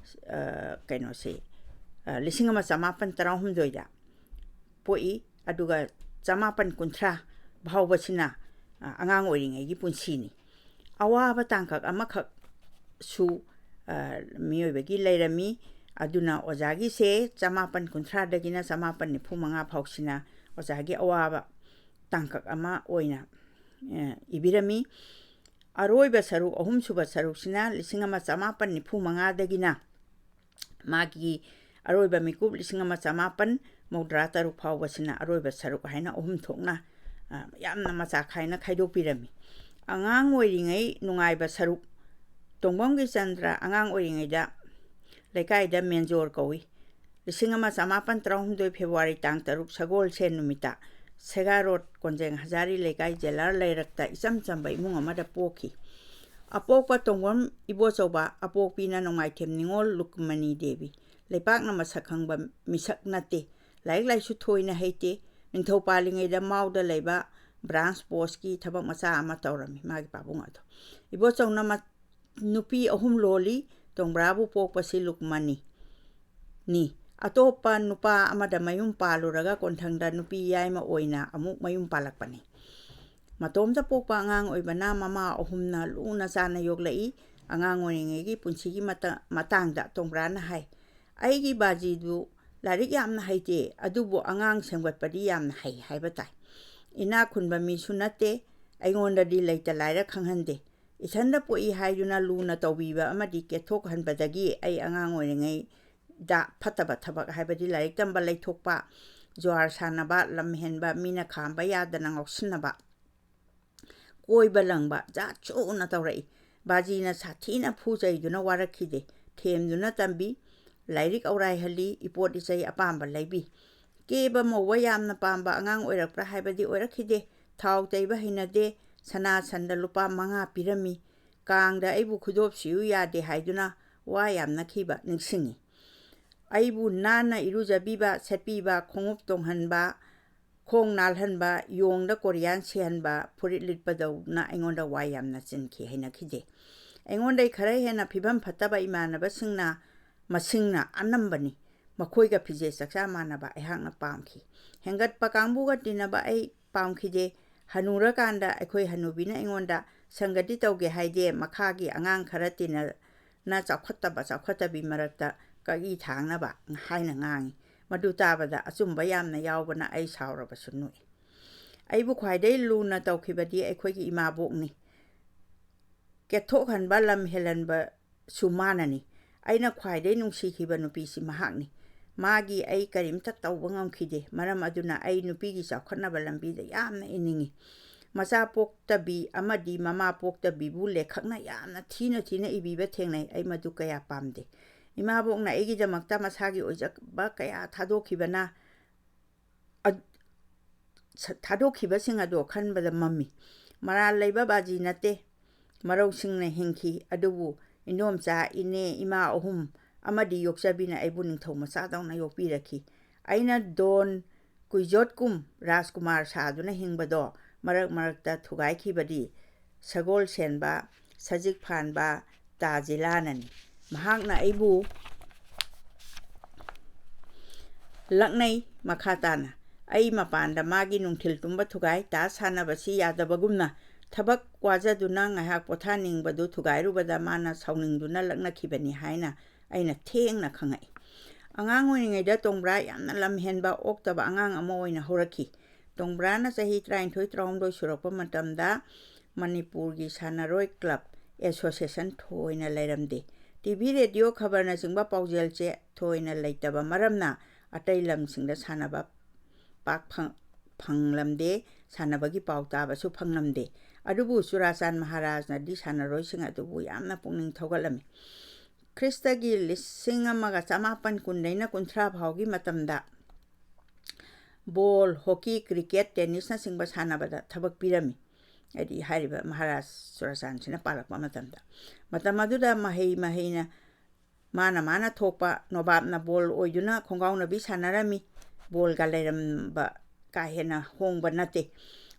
ꯑ, ꯀꯩꯅꯣꯁꯦ, ꯑ, ꯂꯤꯁꯤꯡ ꯑꯃ ꯆꯃꯥꯄꯟ ꯇꯔꯥꯍꯨꯝꯗꯣꯏꯗ ꯄꯣꯛꯏ, ꯑꯗꯨꯒ ꯆꯃꯥꯄꯟ ꯀꯨꯟꯊ꯭ꯔꯥ ꯐꯥꯎꯕꯁꯤꯅ, ꯑ, ꯑꯉꯥꯡ ꯑꯣꯏꯔꯤꯉꯩꯒꯤ ꯄꯨꯟꯁꯤꯅꯤ꯫ ꯑꯋꯥꯕ ꯇꯥꯡꯀꯛ ꯑꯃꯈꯛꯁꯨ, ꯑ, ꯃꯤꯑꯣꯏꯕꯒꯤ ꯂꯩꯔꯝꯃꯤ꯫ ꯑꯗꯨꯅ ꯑꯣꯖꯥꯒꯤꯁꯦ ꯆꯃꯥꯄꯟ ꯀꯨꯟꯊ꯭ꯔꯥꯗꯒꯤꯅ ꯆꯃꯥꯄꯟ ꯅꯤꯐꯨ ꯃꯉꯥ ꯐꯥꯎꯁꯤꯅ ꯑꯣꯖꯥꯒꯤ ꯑꯋꯥꯕ ꯇꯥꯡꯀꯛ ꯑꯃ ꯑꯣꯏꯅ, ꯑ, ꯏꯕꯤꯔꯝꯃꯤ꯫ ꯑꯔꯣꯏꯕ ꯁꯔꯨꯛ, ꯑꯍꯨꯝꯁꯨꯕ ꯁꯔꯨꯛꯁꯤꯅ ꯂꯤꯁꯤꯡ ꯑꯃ ꯆꯃꯥꯄꯟ ꯅꯤꯐꯨ ꯃꯉꯥꯗꯒꯤꯅ ꯃꯥꯒꯤ ꯑꯔꯣꯏꯕ ꯃꯤꯀꯨꯞ ꯂꯤꯁꯤꯡ ꯑꯃ ꯆꯃꯥꯄꯟ ꯃꯧꯗ꯭ꯔꯥ ꯇꯔꯨꯛ ꯐꯥꯎꯕꯁꯤꯅ ꯑꯔꯣꯏꯕ ꯁꯔꯨꯛ ꯍꯥꯏꯅ ꯑꯍꯨꯝ ꯊꯣꯛꯅ, ꯑ, ꯌꯥꯝꯅ ꯃꯆꯥ ꯈꯥꯏꯅ ꯈꯥꯏꯗꯣꯛꯄꯤꯔꯝꯃꯤ꯫ ꯑꯉꯥꯡ ꯑꯣꯏꯔꯤꯉꯩ ꯅꯨꯡꯉꯥꯏꯕ ꯁꯔꯨꯛ꯫ ꯇꯣꯡꯕꯝꯒꯤ ꯆꯟꯗ꯭ꯔ ꯑꯉꯥꯡ ꯑꯣꯏꯔꯤꯉꯩꯗ ꯂꯩꯀꯥꯏꯗ ꯃꯦꯟꯖꯣꯔ ꯀꯧꯏ꯫ ꯂꯤꯁꯤꯡ ꯑꯃ ꯆꯃꯥꯄꯟ ꯇꯔꯥꯍꯨꯝꯗꯣꯏ ꯐꯦꯕ꯭ꯔꯨꯋꯥꯔꯤ ꯇꯥꯡ ꯇꯔꯨꯛ ꯁꯒꯣꯜꯁꯦꯟ ꯅꯨꯃꯤꯠꯇ ꯁꯦꯒꯥ ꯔꯣꯗ, ꯀꯣꯟꯖꯦꯡ ꯍꯖꯥꯔꯤ ꯂꯩꯀꯥꯏ, ꯖꯦꯂꯥꯔ ꯂꯩꯔꯛꯇ ꯏꯆꯝ ꯆꯝꯕ ꯏꯃꯨꯡ ꯑꯃꯗ ꯄꯣꯛꯈꯤ꯫ ꯑꯄꯣꯛꯄ ꯇꯣꯡꯕꯝ ꯏꯕꯣꯆꯧꯕ, ꯑꯄꯣꯛꯄꯤꯅ ꯅꯣꯡꯃꯥꯏꯊꯦꯝ ꯅꯤꯉꯣꯜ ꯂꯨꯛꯃꯅꯤ ꯗꯦꯕꯤ꯫ ꯂꯩꯄꯥꯛꯅ ꯃꯁꯛ ꯈꯪꯕ ꯃꯤꯁꯛ ꯅꯠꯇꯦ꯫ ꯂꯥꯏꯔꯤꯛ ꯂꯥꯏꯁꯨ ꯊꯣꯏꯅ ꯍꯩꯇꯦ꯫ ꯅꯤꯡꯊꯧ ꯄꯥꯜꯂꯤꯉꯩꯗ ꯃꯥꯎꯗ ꯂꯩꯕ branch post ꯀꯤ ꯊꯕꯛ ꯃꯆꯥ ꯑꯃ ꯇꯧꯔꯝꯃꯤ ꯃꯥꯒꯤ ꯄꯥꯕꯨꯡ ꯑꯗꯣ꯫ ꯏꯕꯣꯆꯧꯅ ꯃ-, ꯅꯨꯄꯤ ꯑꯍꯨꯝ ꯂꯣꯜꯂꯤ꯫ ꯇꯣꯡꯕ꯭ꯔꯥꯕꯨ ꯄꯣꯛꯄꯁꯤ ꯂꯨꯛꯃꯅꯤ꯫ ꯅꯤ꯫ ꯑꯇꯣꯞꯄ ꯅꯨꯄꯥ ꯑꯃꯗ ꯃꯌꯨꯝ ꯄꯥꯜꯂꯨꯔꯒ ꯀꯣꯟꯊꯪꯗ ꯅꯨꯄꯤ ꯌꯥꯏꯃ ꯑꯣꯏꯅ ꯑꯃꯨꯛ ꯃꯌꯨꯝ ꯄꯥꯜꯂꯛꯄꯅꯤ꯫ ꯃꯇꯣꯝꯇ ꯄꯣꯛꯄ ꯑꯉꯥꯡ ꯑꯣꯏꯕꯅ ꯃꯃꯥ ꯑꯍꯨꯝꯅ ꯂꯨꯅ ꯆꯥꯟꯅ ꯌꯣꯛꯂꯛꯏ꯫ ꯑꯉꯥꯡ ꯑꯣꯏꯔꯤꯉꯩꯒꯤ ꯄꯨꯟꯁꯤꯒꯤ ꯃꯇ-, ꯃꯇꯥꯡꯗ ꯇꯣꯡꯕ꯭ꯔꯥꯅ ꯍꯥꯏ, "ꯑꯩꯒꯤ ꯕꯥꯖꯤꯗꯨ ꯂꯥꯏꯔꯤꯛ ꯌꯥꯝꯅ ꯍꯩꯇꯦ, ꯑꯗꯨꯕꯨ ꯑꯉꯥꯡ ꯁꯦꯝꯒꯠꯄꯗꯤ ꯌꯥꯝꯅ ꯍꯩ" ꯍꯥꯏꯕ ꯇꯥꯏ꯫ ꯏꯅꯥꯛ ꯈꯨꯟꯕ ꯃꯤꯁꯨ ꯅꯠꯇꯦ, ꯑꯩꯉꯣꯟꯗꯗꯤ ꯂꯩꯇ ꯂꯥꯏꯔ ꯈꯪꯍꯟꯗꯦ꯫ ꯏꯊꯟꯗ ꯄꯣꯛꯏ ꯍꯥꯏꯗꯨꯅ ꯂꯨꯅ ꯇꯧꯕꯤꯕ ꯑꯃꯗꯤ ꯀꯦꯊꯣꯛꯍꯟꯕꯗꯒꯤ ꯑꯩ ꯑꯉꯥꯡ ꯑꯣꯏꯔꯤꯉꯩꯗ ꯐꯠꯇꯕ ꯊꯕꯛ, ꯍꯥꯏꯕꯗꯤ ꯂꯥꯏꯔꯤꯛ ꯇꯝꯕ ꯂꯩꯊꯣꯛꯄ, ꯖꯨꯋꯥꯔ ꯁꯥꯟꯅꯕ, ꯂꯝ ꯍꯦꯟꯕ, ꯃꯤꯅ ꯈꯥꯝꯕ ꯌꯥꯗꯅ ꯉꯥꯎꯁꯤꯟꯅꯕ, ꯀꯣꯏꯕ ꯂꯪꯕ ꯖꯥꯠ ꯁꯨꯅ ꯇꯧꯔꯛꯏ꯫ ꯕꯥꯖꯤꯅ ꯁꯥꯊꯤꯅ ꯐꯨ ꯆꯩꯗꯨꯅ ꯋꯥꯔꯛꯈꯤꯗꯦ꯫ ꯊꯦꯝꯗꯨꯅ ꯇꯝꯕꯤ, ꯂꯥꯏꯔꯤꯛ ꯑꯧꯔꯥꯏꯍꯜꯂꯤ, ꯏꯄꯣꯠ ꯏꯆꯩ ꯑꯄꯥꯝꯕ ꯂꯩꯕꯤ꯫ ꯀꯦꯕ ꯃꯧꯕ ꯌꯥꯝꯅ ꯄꯥꯝꯕ ꯑꯉꯥꯡ ꯑꯣꯏꯔꯛꯄ꯭ꯔꯥ ꯍꯥꯏꯕꯗꯤ ꯑꯣꯏꯔꯛꯈꯤꯗꯦ꯫ ꯊꯥꯎ ꯇꯩꯕ ꯍꯩꯅꯗꯦ, ꯁꯅꯥ ꯁꯟꯗ ꯂꯨꯄꯥ ꯃꯉꯥ ꯄꯤꯔꯝꯃꯤ꯫ ꯀꯥꯡꯗ ꯑꯩꯕꯨ ꯈꯨꯗꯣꯞ ꯁꯤꯌꯨ ꯌꯥꯗꯦ ꯍꯥꯏꯗꯨꯅ ꯋꯥ ꯌꯥꯝꯅꯈꯤꯕ ꯅꯤꯡꯁꯤꯡꯉꯤ꯫ ꯑꯩꯕꯨ ꯅꯥꯟꯅ ꯏꯔꯨꯖꯕꯤꯕ, ꯁꯦꯠꯄꯤꯕ, ꯈꯣꯡꯎꯞ ꯇꯣꯡꯍꯟꯕ, ꯈꯣꯡ ꯅꯥꯜꯍꯟꯕ, ꯌꯣꯡꯗ ꯀꯣꯔꯤꯌꯥꯟ ꯁꯤꯍꯟꯕ, ꯐꯨꯔꯤꯠ ꯂꯤꯠꯄꯗꯧꯅ ꯑꯩꯉꯣꯟꯗ ꯋꯥ ꯌꯥꯝꯅ ꯆꯤꯟꯈꯤ, ꯍꯩꯅꯈꯤꯗꯦ꯫ ꯑꯩꯉꯣꯟꯗꯩ ꯈꯔ ꯍꯦꯟꯅ ꯐꯤꯕꯝ ꯐꯠꯇꯕ ꯏꯃꯥꯟꯅꯕꯁꯤꯡꯅ, ꯃꯁꯤꯡꯅ ꯑꯅꯝꯕꯅꯤ, ꯃꯈꯣꯏꯒ ꯐꯤꯖꯦꯠ ꯆꯛꯆꯥ ꯃꯥꯟꯅꯕ ꯑꯩꯍꯥꯛꯅ ꯄꯥꯝꯈꯤ꯫ ꯍꯦꯟꯒꯠꯄ ꯀꯥꯡꯕꯨꯒ ꯇꯤꯟꯅꯕ ꯑꯩ ꯄꯥꯝꯈꯤꯗꯦ꯫ ꯍꯅꯨꯔꯀꯥꯟꯗ ꯑꯩꯈꯣꯏ ꯍꯅꯨꯕꯤꯅ ꯑꯩꯉꯣꯟꯗ "ꯁꯪꯒꯗꯤ ꯇꯧꯒꯦ ꯍꯥꯏꯗꯦ, ꯃꯈꯥꯒꯤ ꯑꯉꯥꯡ ꯈꯔ ꯇꯤꯟꯅ-, ꯅ ꯆꯥꯎꯈꯠꯇꯕ ꯆꯥꯎꯈꯠꯇꯕꯤ ꯃꯔꯛꯇ ꯀꯛꯏ ꯊꯥꯡꯅꯕ" ꯍꯥꯏꯅ ꯉꯥꯡꯉꯤ꯫ ꯃꯗꯨ ꯇꯥꯕꯗ ꯑꯆꯨꯝꯕ ꯌꯥꯝꯅ ꯌꯥꯎꯕꯅ ꯑꯩ ꯁꯥꯎꯔꯕꯁꯨ ꯅꯣꯛꯏ꯫ ꯑꯩꯕꯨ ꯈ꯭ꯋꯥꯏꯗꯩ ꯂꯨꯅ ꯇꯧꯈꯤꯕꯗꯤ ꯑꯩꯈꯣꯏꯒꯤ ꯏꯃꯥꯕꯣꯛꯅꯤ꯫ ꯀꯦꯊꯣꯛꯍꯟꯕ, ꯂꯝ ꯍꯦꯜꯍꯟꯕꯁꯨ ꯃꯥꯅꯅꯤ꯫ ꯑꯩꯅ ꯈ꯭ꯋꯥꯏꯗꯩ ꯅꯨꯡꯁꯤꯈꯤꯕ ꯅꯨꯄꯤꯁꯤ ꯃꯍꯥꯛꯅꯤ꯫ ꯃꯥꯒꯤ ꯑꯩ ꯀꯔꯤꯝꯇ ꯇꯧꯕ ꯉꯝꯈꯤꯗꯦ꯫ ꯃꯔꯝ ꯑꯗꯨꯅ ꯑꯩ ꯅꯨꯄꯤꯒꯤ ꯆꯥꯎꯈꯠꯅꯕ ꯂꯝꯕꯤꯗ ꯌꯥꯝꯅ ꯏꯅꯤꯡꯉꯤ꯫ ꯃꯆꯥ ꯄꯣꯛꯇꯕꯤ ꯑꯃꯗꯤ ꯃꯃꯥ ꯄꯣꯛꯇꯕꯤꯕꯨ ꯂꯦꯈꯛꯅ ꯌꯥꯝꯅ ꯊꯤꯅ ꯊꯤꯅ ꯏꯕꯤꯕ ꯊꯦꯡꯅꯩ꯫ ꯑꯩ ꯃꯗꯨ ꯀꯌꯥ ꯄꯥꯝꯗꯦ꯫ ꯏꯃꯥꯕꯣꯛꯅ ꯑꯩꯒꯤꯗꯃꯛꯇ ꯃꯁꯥꯒꯤ ꯑꯣꯏꯖꯕ ꯀꯌꯥ ꯊꯥꯗꯣꯛꯈꯤꯕꯅ, ꯑ-, ꯁ-, ꯊꯥꯗꯣꯛꯈꯤꯕꯁꯤꯡ ꯑꯗꯣ ꯈꯟꯕꯗ ꯃꯝꯃꯤ꯫ ꯃꯔꯥꯜ ꯂꯩꯕ ꯕꯥꯖꯤ ꯅꯠꯇꯦ꯫ ꯃꯔꯧꯁꯤꯡꯅ ꯍꯤꯡꯈꯤ꯫ ꯑꯗꯨꯕꯨ ꯏꯟꯗꯣꯝꯆꯥ, ꯏꯅꯦ, ꯏꯃꯥ ꯑꯍꯨꯝ ꯑꯃꯗꯤ ꯌꯣꯛꯆꯕꯤꯅ ꯑꯩꯕꯨ ꯅꯤꯡꯊꯧ ꯃꯆꯥꯗꯧꯅ ꯌꯣꯛꯄꯤꯔꯛꯈꯤ꯫ ꯑꯩꯅ ꯗꯣꯟ ꯀꯨꯏꯖꯣꯠꯀꯨꯝ ꯔꯥꯖꯀꯨꯃꯥꯔ ꯁꯥꯗꯨꯅ ꯍꯤꯡꯕꯗꯣ ꯃꯔꯛ ꯃꯔꯛꯇ ꯊꯨꯒꯥꯏꯈꯤꯕꯗꯤ ꯁꯒꯣꯜ ꯁꯦꯟꯕ, ꯁꯖꯤꯛ ꯐꯥꯟꯕ ꯇꯥꯖꯤꯂꯥꯅꯅꯤ꯫ ꯃꯍꯥꯛꯅ ꯑꯩꯕꯨ ꯂꯛꯅꯩ꯫ ꯃꯈꯥ ꯇꯥꯅ ꯑꯩ ꯃꯄꯥꯟꯗ ꯃꯥꯒꯤ ꯅꯨꯡꯊꯤꯜ ꯇꯨꯝꯕ ꯊꯨꯒꯥꯏ꯫ ꯇꯥꯁ ꯁꯥꯟꯅꯕꯁꯤ ꯌꯥꯗꯕꯒꯨꯝꯅ ꯊꯕꯛ ꯋꯥꯖꯗꯨꯅ ꯉꯥꯏꯍꯥꯛ ꯄꯣꯊꯥꯅꯤꯡꯕꯗꯨ ꯊꯨꯒꯥꯏꯔꯨꯕꯗ ꯃꯥꯅ ꯁꯥꯎꯅꯤꯡꯗꯨꯅ ꯂꯛꯅꯈꯤꯕꯅꯤ ꯍꯥꯏꯅ ꯑꯩꯅ ꯊꯦꯡꯅ ꯈꯪꯉꯛꯏ꯫ ꯑꯉꯥꯡ ꯑꯣꯏꯔꯤꯉꯩꯗ ꯇꯣꯡꯕ꯭ꯔꯥ ꯌꯥꯝꯅ ꯂꯝꯍꯦꯟꯕ, ꯑꯣꯛꯇꯕ ꯑꯉꯥꯡ ꯑꯃ ꯑꯣꯏꯅ ꯍꯧꯔꯛꯈꯤ꯫ ꯇꯣꯡꯕ꯭ꯔꯥꯅ ꯆꯍꯤ ꯇꯔꯥꯅꯤꯊꯣꯏ ꯇꯔꯥꯍꯨꯝꯗꯣꯏ ꯁꯨꯔꯛꯄ ꯃꯇꯝꯗ ꯃꯅꯤꯄꯨꯔꯒꯤ ꯁꯥꯟꯅꯔꯣꯏ ꯀ꯭ꯂꯕ ꯑꯦꯁꯣꯁꯤꯌꯦꯁꯟ ꯊꯣꯏꯅ ꯂꯩꯔꯝꯗꯦ꯫ ꯇꯤ ꯚꯤ, ꯔꯦꯗꯤꯑꯣ, ꯈꯕꯔꯅꯆꯤꯡꯕ ꯄꯥꯎꯖꯦꯜ ꯆꯦ ꯊꯣꯏꯅ ꯂꯩꯇꯕ ꯃꯔꯝꯅ ꯑꯇꯩ ꯂꯝꯁꯤꯡꯗ ꯁꯥꯟꯅꯕ ꯄꯥꯛ ꯐꯪ-, ꯐꯪꯂꯝꯗꯦ, ꯁꯥꯟꯅꯕꯒꯤ ꯄꯥꯎ ꯇꯥꯕꯁꯨ ꯐꯪꯂꯝꯗꯦ꯫ ꯑꯗꯨꯕꯨ ꯆꯨꯔꯥꯆꯥꯟ ꯃꯍꯥꯔꯥꯖꯅꯗꯤ ꯁꯥꯟꯅꯔꯣꯏꯁꯤꯡ ꯑꯗꯨꯕꯨ ꯌꯥꯝꯅ ꯄꯨꯛꯅꯤꯡ ꯊꯧꯒꯠꯂꯝꯃꯤ꯫ ꯈ꯭ꯔꯤꯁꯇꯒꯤ ꯂꯤꯁꯤꯡ ꯑꯃꯒ ꯆꯃꯥꯄꯟ ꯀꯨꯟꯗꯩꯅ ꯀꯨꯟꯊ꯭ꯔꯥ ꯐꯥꯎꯒꯤ ꯃꯇꯝꯗ ꯕꯣꯜ, ꯍꯣꯀꯤ, ꯀ꯭ꯔꯤꯀꯦꯠ, ꯇꯦꯅꯤꯁꯅꯆꯤꯡꯕ ꯁꯥꯟꯅꯕꯗ ꯊꯕꯛ ꯄꯤꯔꯝꯃꯤ꯫ ꯍꯥꯏꯗꯤ ꯍꯥꯏꯔꯤꯕ ꯃꯍꯥꯔꯥꯖ ꯆꯨꯔꯥꯆꯥꯟꯁꯤꯅ ꯄꯥꯜꯂꯛꯄ ꯃꯇꯝꯗ꯫ ꯃꯇꯝ ꯑꯗꯨꯗ ꯃꯍꯩ ꯃꯍꯩꯅ ꯃꯥꯅ ꯃꯥꯅ ꯊꯣꯛꯄ ꯅꯣꯕꯥꯞꯅ ꯕꯣꯜ ꯑꯣꯏꯗꯨꯅ ꯈꯣꯡꯒꯥꯎꯅꯕꯤ ꯁꯥꯟꯅꯔꯝꯃꯤ꯫ ꯕꯣꯜꯒ ꯂꯩꯔꯝꯕ ꯀꯥ ꯍꯦꯟꯅ ꯍꯣꯡꯕ ꯅꯠꯇꯦ꯫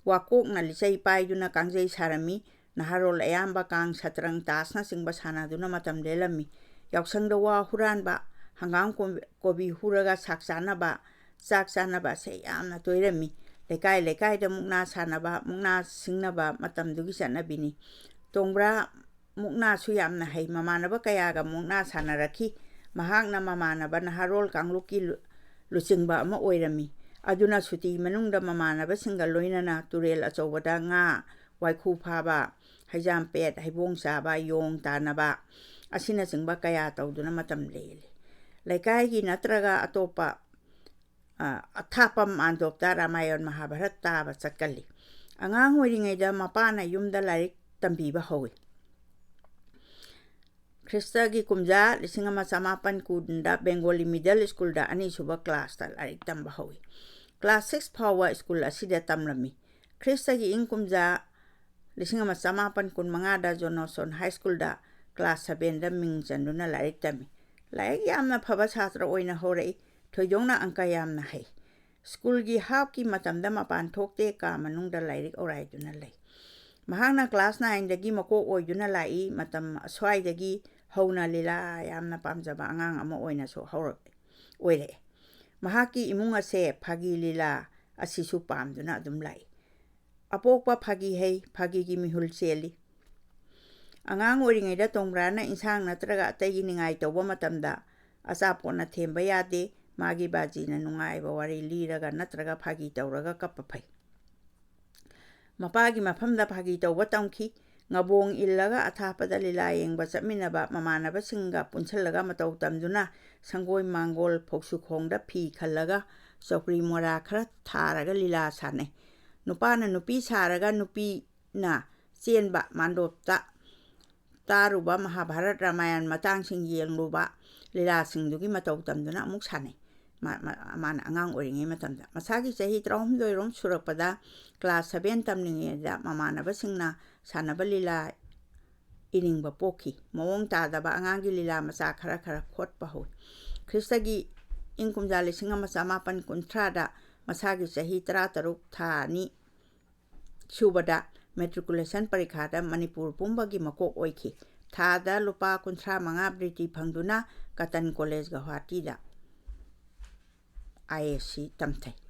ꯋꯥꯀꯣꯛꯅ ꯂꯤꯆꯩ ꯄꯥꯏꯗꯨꯅ ꯀꯥꯡꯖꯩ ꯁꯥꯔꯝꯃꯤ꯫ ꯅꯍꯥꯔꯣꯜ ꯑꯌꯥꯝꯕ ꯀꯥꯡ, ꯁꯇ꯭ꯔꯪ, ꯇꯥꯁꯅꯆꯤꯡꯕ ꯁꯥꯟꯅꯗꯨꯅ ꯃꯇꯝ ꯂꯦꯜꯂꯝꯃꯤ꯫ ꯌꯥꯎꯁꯪꯗ ꯋꯥ ꯍꯨꯔꯥꯟꯕ, ꯍꯪꯒꯥꯝ ꯀꯣ-, ꯀꯣꯕꯤ ꯍꯨꯔꯒ ꯁꯥꯛ ꯆꯥꯅꯕ, ꯆꯥꯛ ꯆꯥꯅꯕ ꯑꯁꯦ ꯌꯥꯝꯅ ꯇꯣꯏꯔꯝꯃꯤ꯫ ꯂꯩꯀꯥꯏ ꯂꯩꯀꯥꯏꯗ ꯃꯨꯛꯅꯥ ꯁꯥꯟꯅꯕ, ꯃꯨꯛꯅꯥ ꯁꯤꯡꯅꯕ ꯃꯇꯝꯗꯨꯒꯤ ꯆꯠꯅꯕꯤꯅꯤ꯫ ꯇꯣꯡꯕ꯭ꯔꯥ ꯃꯨꯛꯅꯥꯁꯨ ꯌꯥꯝꯅ ꯍꯩ꯫ ꯃꯃꯥꯟꯅꯕ ꯀꯌꯥꯒ ꯃꯨꯛꯅꯥ ꯁꯥꯟꯅꯔꯛꯈꯤ꯫ ꯃꯍꯥꯛꯅ ꯃꯃꯥꯟꯅꯕ ꯅꯍꯥꯔꯣꯜ ꯀꯥꯡꯂꯨꯞꯀꯤ ꯂꯨ-, ꯂꯨꯆꯤꯡꯕ ꯑꯃ ꯑꯣꯏꯔꯝꯃꯤ꯫ ꯑꯗꯨꯅ ꯁꯨꯇꯤ ꯃꯅꯨꯡꯗ ꯃꯃꯥꯟꯅꯕꯁꯤꯡꯒ ꯂꯣꯏꯅꯅ ꯇꯨꯔꯦꯜ ꯑꯆꯧꯕꯗ ꯉꯥ, ꯋꯥꯏꯈꯨ ꯐꯥꯕ, ꯍꯩꯖꯥꯝꯄꯦꯠ, ꯍꯩꯕꯣꯡ ꯆꯥꯕ, ꯌꯣꯡ ꯇꯥꯟꯅꯕ ꯑꯁꯤꯅꯆꯤꯡꯕ ꯀꯌꯥ ꯇꯧꯗꯨꯅ ꯃꯇꯝ ꯂꯦꯜꯂꯤ꯫ ꯂꯩꯀꯥꯏꯒꯤ ꯅꯠꯇ꯭ꯔꯒ ꯑꯇꯣꯞꯄ, ꯑ, ꯑꯊꯥꯞꯄ ꯃꯥꯟꯗꯣꯞꯇ ꯔꯥꯃꯥꯌꯟ ꯃꯍꯥꯚꯥꯔꯠ ꯇꯥꯕ ꯆꯠꯀꯜꯂꯤ꯫ ꯑꯉꯥꯡ ꯑꯣꯏꯔꯤꯉꯩꯗ ꯃꯄꯥꯅ ꯌꯨꯝꯗ ꯂꯥꯏꯔꯤꯛ ꯇꯝꯕꯤꯕ ꯍꯧꯏ꯫ ꯈ꯭ꯔꯤꯁꯇꯒꯤ ꯀꯨꯝꯖꯥ ꯂꯤꯁꯤꯡ ꯑꯃ ꯆꯃꯥꯄꯟ ꯀꯨꯟꯗ ꯕꯦꯡꯒꯣꯂꯤ ꯃꯤꯗꯜ ꯁ꯭ꯀꯨꯜꯗ ꯑꯅꯤꯁꯨꯕ ꯀ꯭ꯂꯥꯁꯇ ꯂꯥꯏꯔꯤꯛ ꯇꯝꯕ ꯍꯧꯏ꯫ ꯀ꯭ꯂꯥꯁ ꯁꯤꯛꯁ ꯐꯥꯎꯕ ꯁ꯭ꯀꯨꯜ ꯑꯁꯤꯗ ꯇꯝꯂꯝꯃꯤ꯫ ꯈ꯭ꯔꯤꯁꯇꯒꯤ ꯏꯪ ꯀꯨꯝꯖꯥ ꯂꯤꯁꯤꯡ ꯑꯃ ꯆꯃꯥꯄꯟ ꯀꯨꯟꯃꯉꯥꯗ ꯖꯣꯅꯣꯁꯣꯟ ꯍꯥꯏ ꯁ꯭ꯀꯨꯜꯗ ꯀ꯭ꯂꯥꯁ ꯁꯕꯦꯟꯗ ꯃꯤꯡ ꯆꯟꯗꯨꯅ ꯂꯥꯏꯔꯤꯛ ꯇꯝꯃꯤ꯫ ꯂꯥꯏꯔꯤꯛ ꯌꯥꯝꯅ ꯐꯕ ꯁꯥꯇ꯭ꯔ ꯑꯣꯏꯅ ꯍꯧꯔꯛꯏ꯫ ꯊꯣꯏꯗꯣꯛꯅ ꯑꯪꯀ ꯌꯥꯝꯅ ꯍꯩ꯫ ꯁ꯭ꯀꯨꯜꯒꯤ ꯍꯥꯞꯀꯤ ꯃꯇꯝꯗ ꯃꯄꯥꯟ ꯊꯣꯛꯇꯦ, ꯀꯥ ꯃꯅꯨꯡꯗ ꯂꯥꯏꯔꯤꯛ ꯑꯣꯔꯥꯏꯗꯨꯅ ꯂꯩ꯫ ꯃꯍꯥꯛꯅ ꯀ꯭ꯂꯥꯁ ꯅꯥꯏꯟꯗꯒꯤ ꯃꯀꯣꯛ ꯑꯣꯏꯗꯨꯅ ꯂꯥꯛꯏ꯫ ꯃꯇꯝ ꯑꯁ꯭ꯋꯥꯏꯗꯒꯤ ꯍꯧꯅ ꯂꯤꯂꯥ ꯌꯥꯝꯅ ꯄꯥꯝꯖꯕ ꯑꯉꯥꯡ ꯑꯃ ꯑꯣꯏꯅꯁꯨ ꯍꯧꯔꯛ-, ꯑꯣꯏꯔꯛꯑꯦ꯫ ꯃꯍꯥꯛꯀꯤ ꯏꯃꯨꯡ ꯑꯁꯦ ꯐꯥꯒꯤ ꯂꯤꯂꯥ ꯑꯁꯤꯁꯨ ꯄꯥꯝꯗꯨꯅ ꯑꯗꯨꯝ ꯂꯥꯛꯏ꯫ ꯑꯄꯣꯛꯄ ꯐꯥꯒꯤ ꯍꯩ, ꯐꯥꯒꯤꯒꯤ ꯃꯤꯍꯨꯜ ꯆꯦꯜꯂꯤ꯫ ꯑꯉꯥꯡ ꯑꯣꯏꯔꯤꯉꯩꯗ ꯇꯣꯡꯕ꯭ꯔꯥꯅ ꯏꯟꯁꯥꯡ ꯅꯠꯇ꯭ꯔꯒ ꯑꯇꯩꯒꯤ ꯅꯤꯡꯉꯥꯏ ꯇꯧꯕ ꯃꯇꯝꯗ ꯑꯆꯥꯄꯣꯠꯅ ꯊꯦꯝꯕ ꯌꯥꯗꯦ, ꯃꯥꯒꯤ ꯕꯥꯖꯤꯅ ꯅꯨꯡꯉꯥꯏꯕ ꯋꯥꯔꯤ ꯂꯤꯔꯒ ꯅꯠꯇ꯭ꯔꯒ ꯐꯥꯒꯤ ꯇꯧꯔꯒ ꯀꯞꯄ ꯐꯩ꯫ ꯃꯄꯥꯒꯤ ꯃꯐꯝꯗ ꯐꯥꯒꯤ ꯇꯧꯕ ꯇꯝꯈꯤ꯫ ꯉꯕꯣꯡ ꯏꯜꯂꯒ ꯑꯊꯥꯞꯄꯗ ꯂꯤꯂꯥ ꯌꯦꯡꯕ ꯆꯠꯃꯤꯟꯅꯕ ꯃꯃꯥꯟꯅꯕꯁꯤꯡꯒ ꯄꯨꯟꯁꯤꯜꯂꯒ ꯃꯇꯧ ꯇꯝꯗꯨꯅ ꯁꯪꯒꯣꯏ ꯃꯥꯡꯒꯣꯜ ꯐꯧꯁꯨꯈꯣꯡꯗ ꯐꯤ ꯈꯜꯂꯒ ꯆꯧꯀ꯭ꯔꯤ ꯃꯣꯔꯥ ꯈꯔ ꯊꯥꯔꯒ ꯂꯤꯂꯥ ꯁꯥꯟꯅꯩ꯫ ꯅꯨꯄꯥꯅ ꯅꯨꯄꯤ ꯁꯥꯔꯒ ꯅꯨꯄꯤꯅ ꯆꯦꯟꯕ ꯃꯥꯟꯗꯣꯞꯇ ꯇꯥꯔꯨꯕ ꯃꯍꯥꯚꯥꯔꯠ ꯔꯥꯃꯥꯌꯟ ꯃꯇꯥꯡꯁꯤꯡ ꯌꯦꯡꯂꯨꯕ ꯂꯤꯂꯥꯁꯤꯡꯗꯨꯒꯤ ꯃꯇꯧ ꯇꯝꯗꯨꯅ ꯑꯃꯨꯛ ꯁꯥꯟꯅꯩ꯫ ꯃꯥ-, ꯃꯥ-, ꯃꯥꯅ ꯑꯉꯥꯡ ꯑꯣꯏꯔꯤꯉꯩ ꯃꯇꯝꯗ꯫ ꯃꯁꯥꯒꯤ ꯆꯍꯤ ꯇꯔꯥꯍꯨꯝꯗꯣꯏ ꯔꯣꯝ ꯁꯨꯔꯛꯄꯗ class seven ꯇꯝꯂꯤꯉꯩꯗ ꯃꯃꯥꯟꯅꯕꯁꯤꯡꯅ ꯁꯥꯟꯅꯕ ꯂꯤꯂꯥ ꯏꯅꯤꯡꯕ ꯄꯣꯛꯈꯤ꯫ ꯃꯑꯣꯡ ꯇꯥꯗꯕ ꯑꯉꯥꯡꯒꯤ ꯂꯤꯂꯥ ꯃꯆꯥ ꯈꯔ ꯈꯔ ꯈꯣꯠꯄ ꯍꯧꯏ꯫ ꯈ꯭ꯔꯤꯁꯇꯒꯤ ꯏꯪ ꯀꯨꯝꯖꯥ ꯂꯤꯁꯤꯡ ꯑꯃ ꯆꯃꯥꯄꯟ ꯀꯨꯟꯊ꯭ꯔꯥꯗ ꯃꯁꯥꯒꯤ ꯆꯍꯤ ꯇꯔꯥꯇꯔꯨꯛ ꯊꯥ ꯑꯅꯤ ꯁꯨꯕꯗ matriculation ꯄꯔꯤꯈꯥꯗ ꯃꯅꯤꯄꯨꯔ ꯄꯨꯝꯕꯒꯤ ꯃꯀꯣꯛ ꯑꯣꯏꯈꯤ꯫ ꯊꯥꯗ ꯂꯨꯄꯥ ꯀꯨꯟꯊ꯭ꯔꯥ ꯃꯉꯥ ꯕ꯭ꯔꯤꯇꯤ ꯐꯪꯗꯨꯅ Cotton College ꯒꯧꯍꯥꯇꯤꯗ I A S ꯇꯝꯊꯩ꯫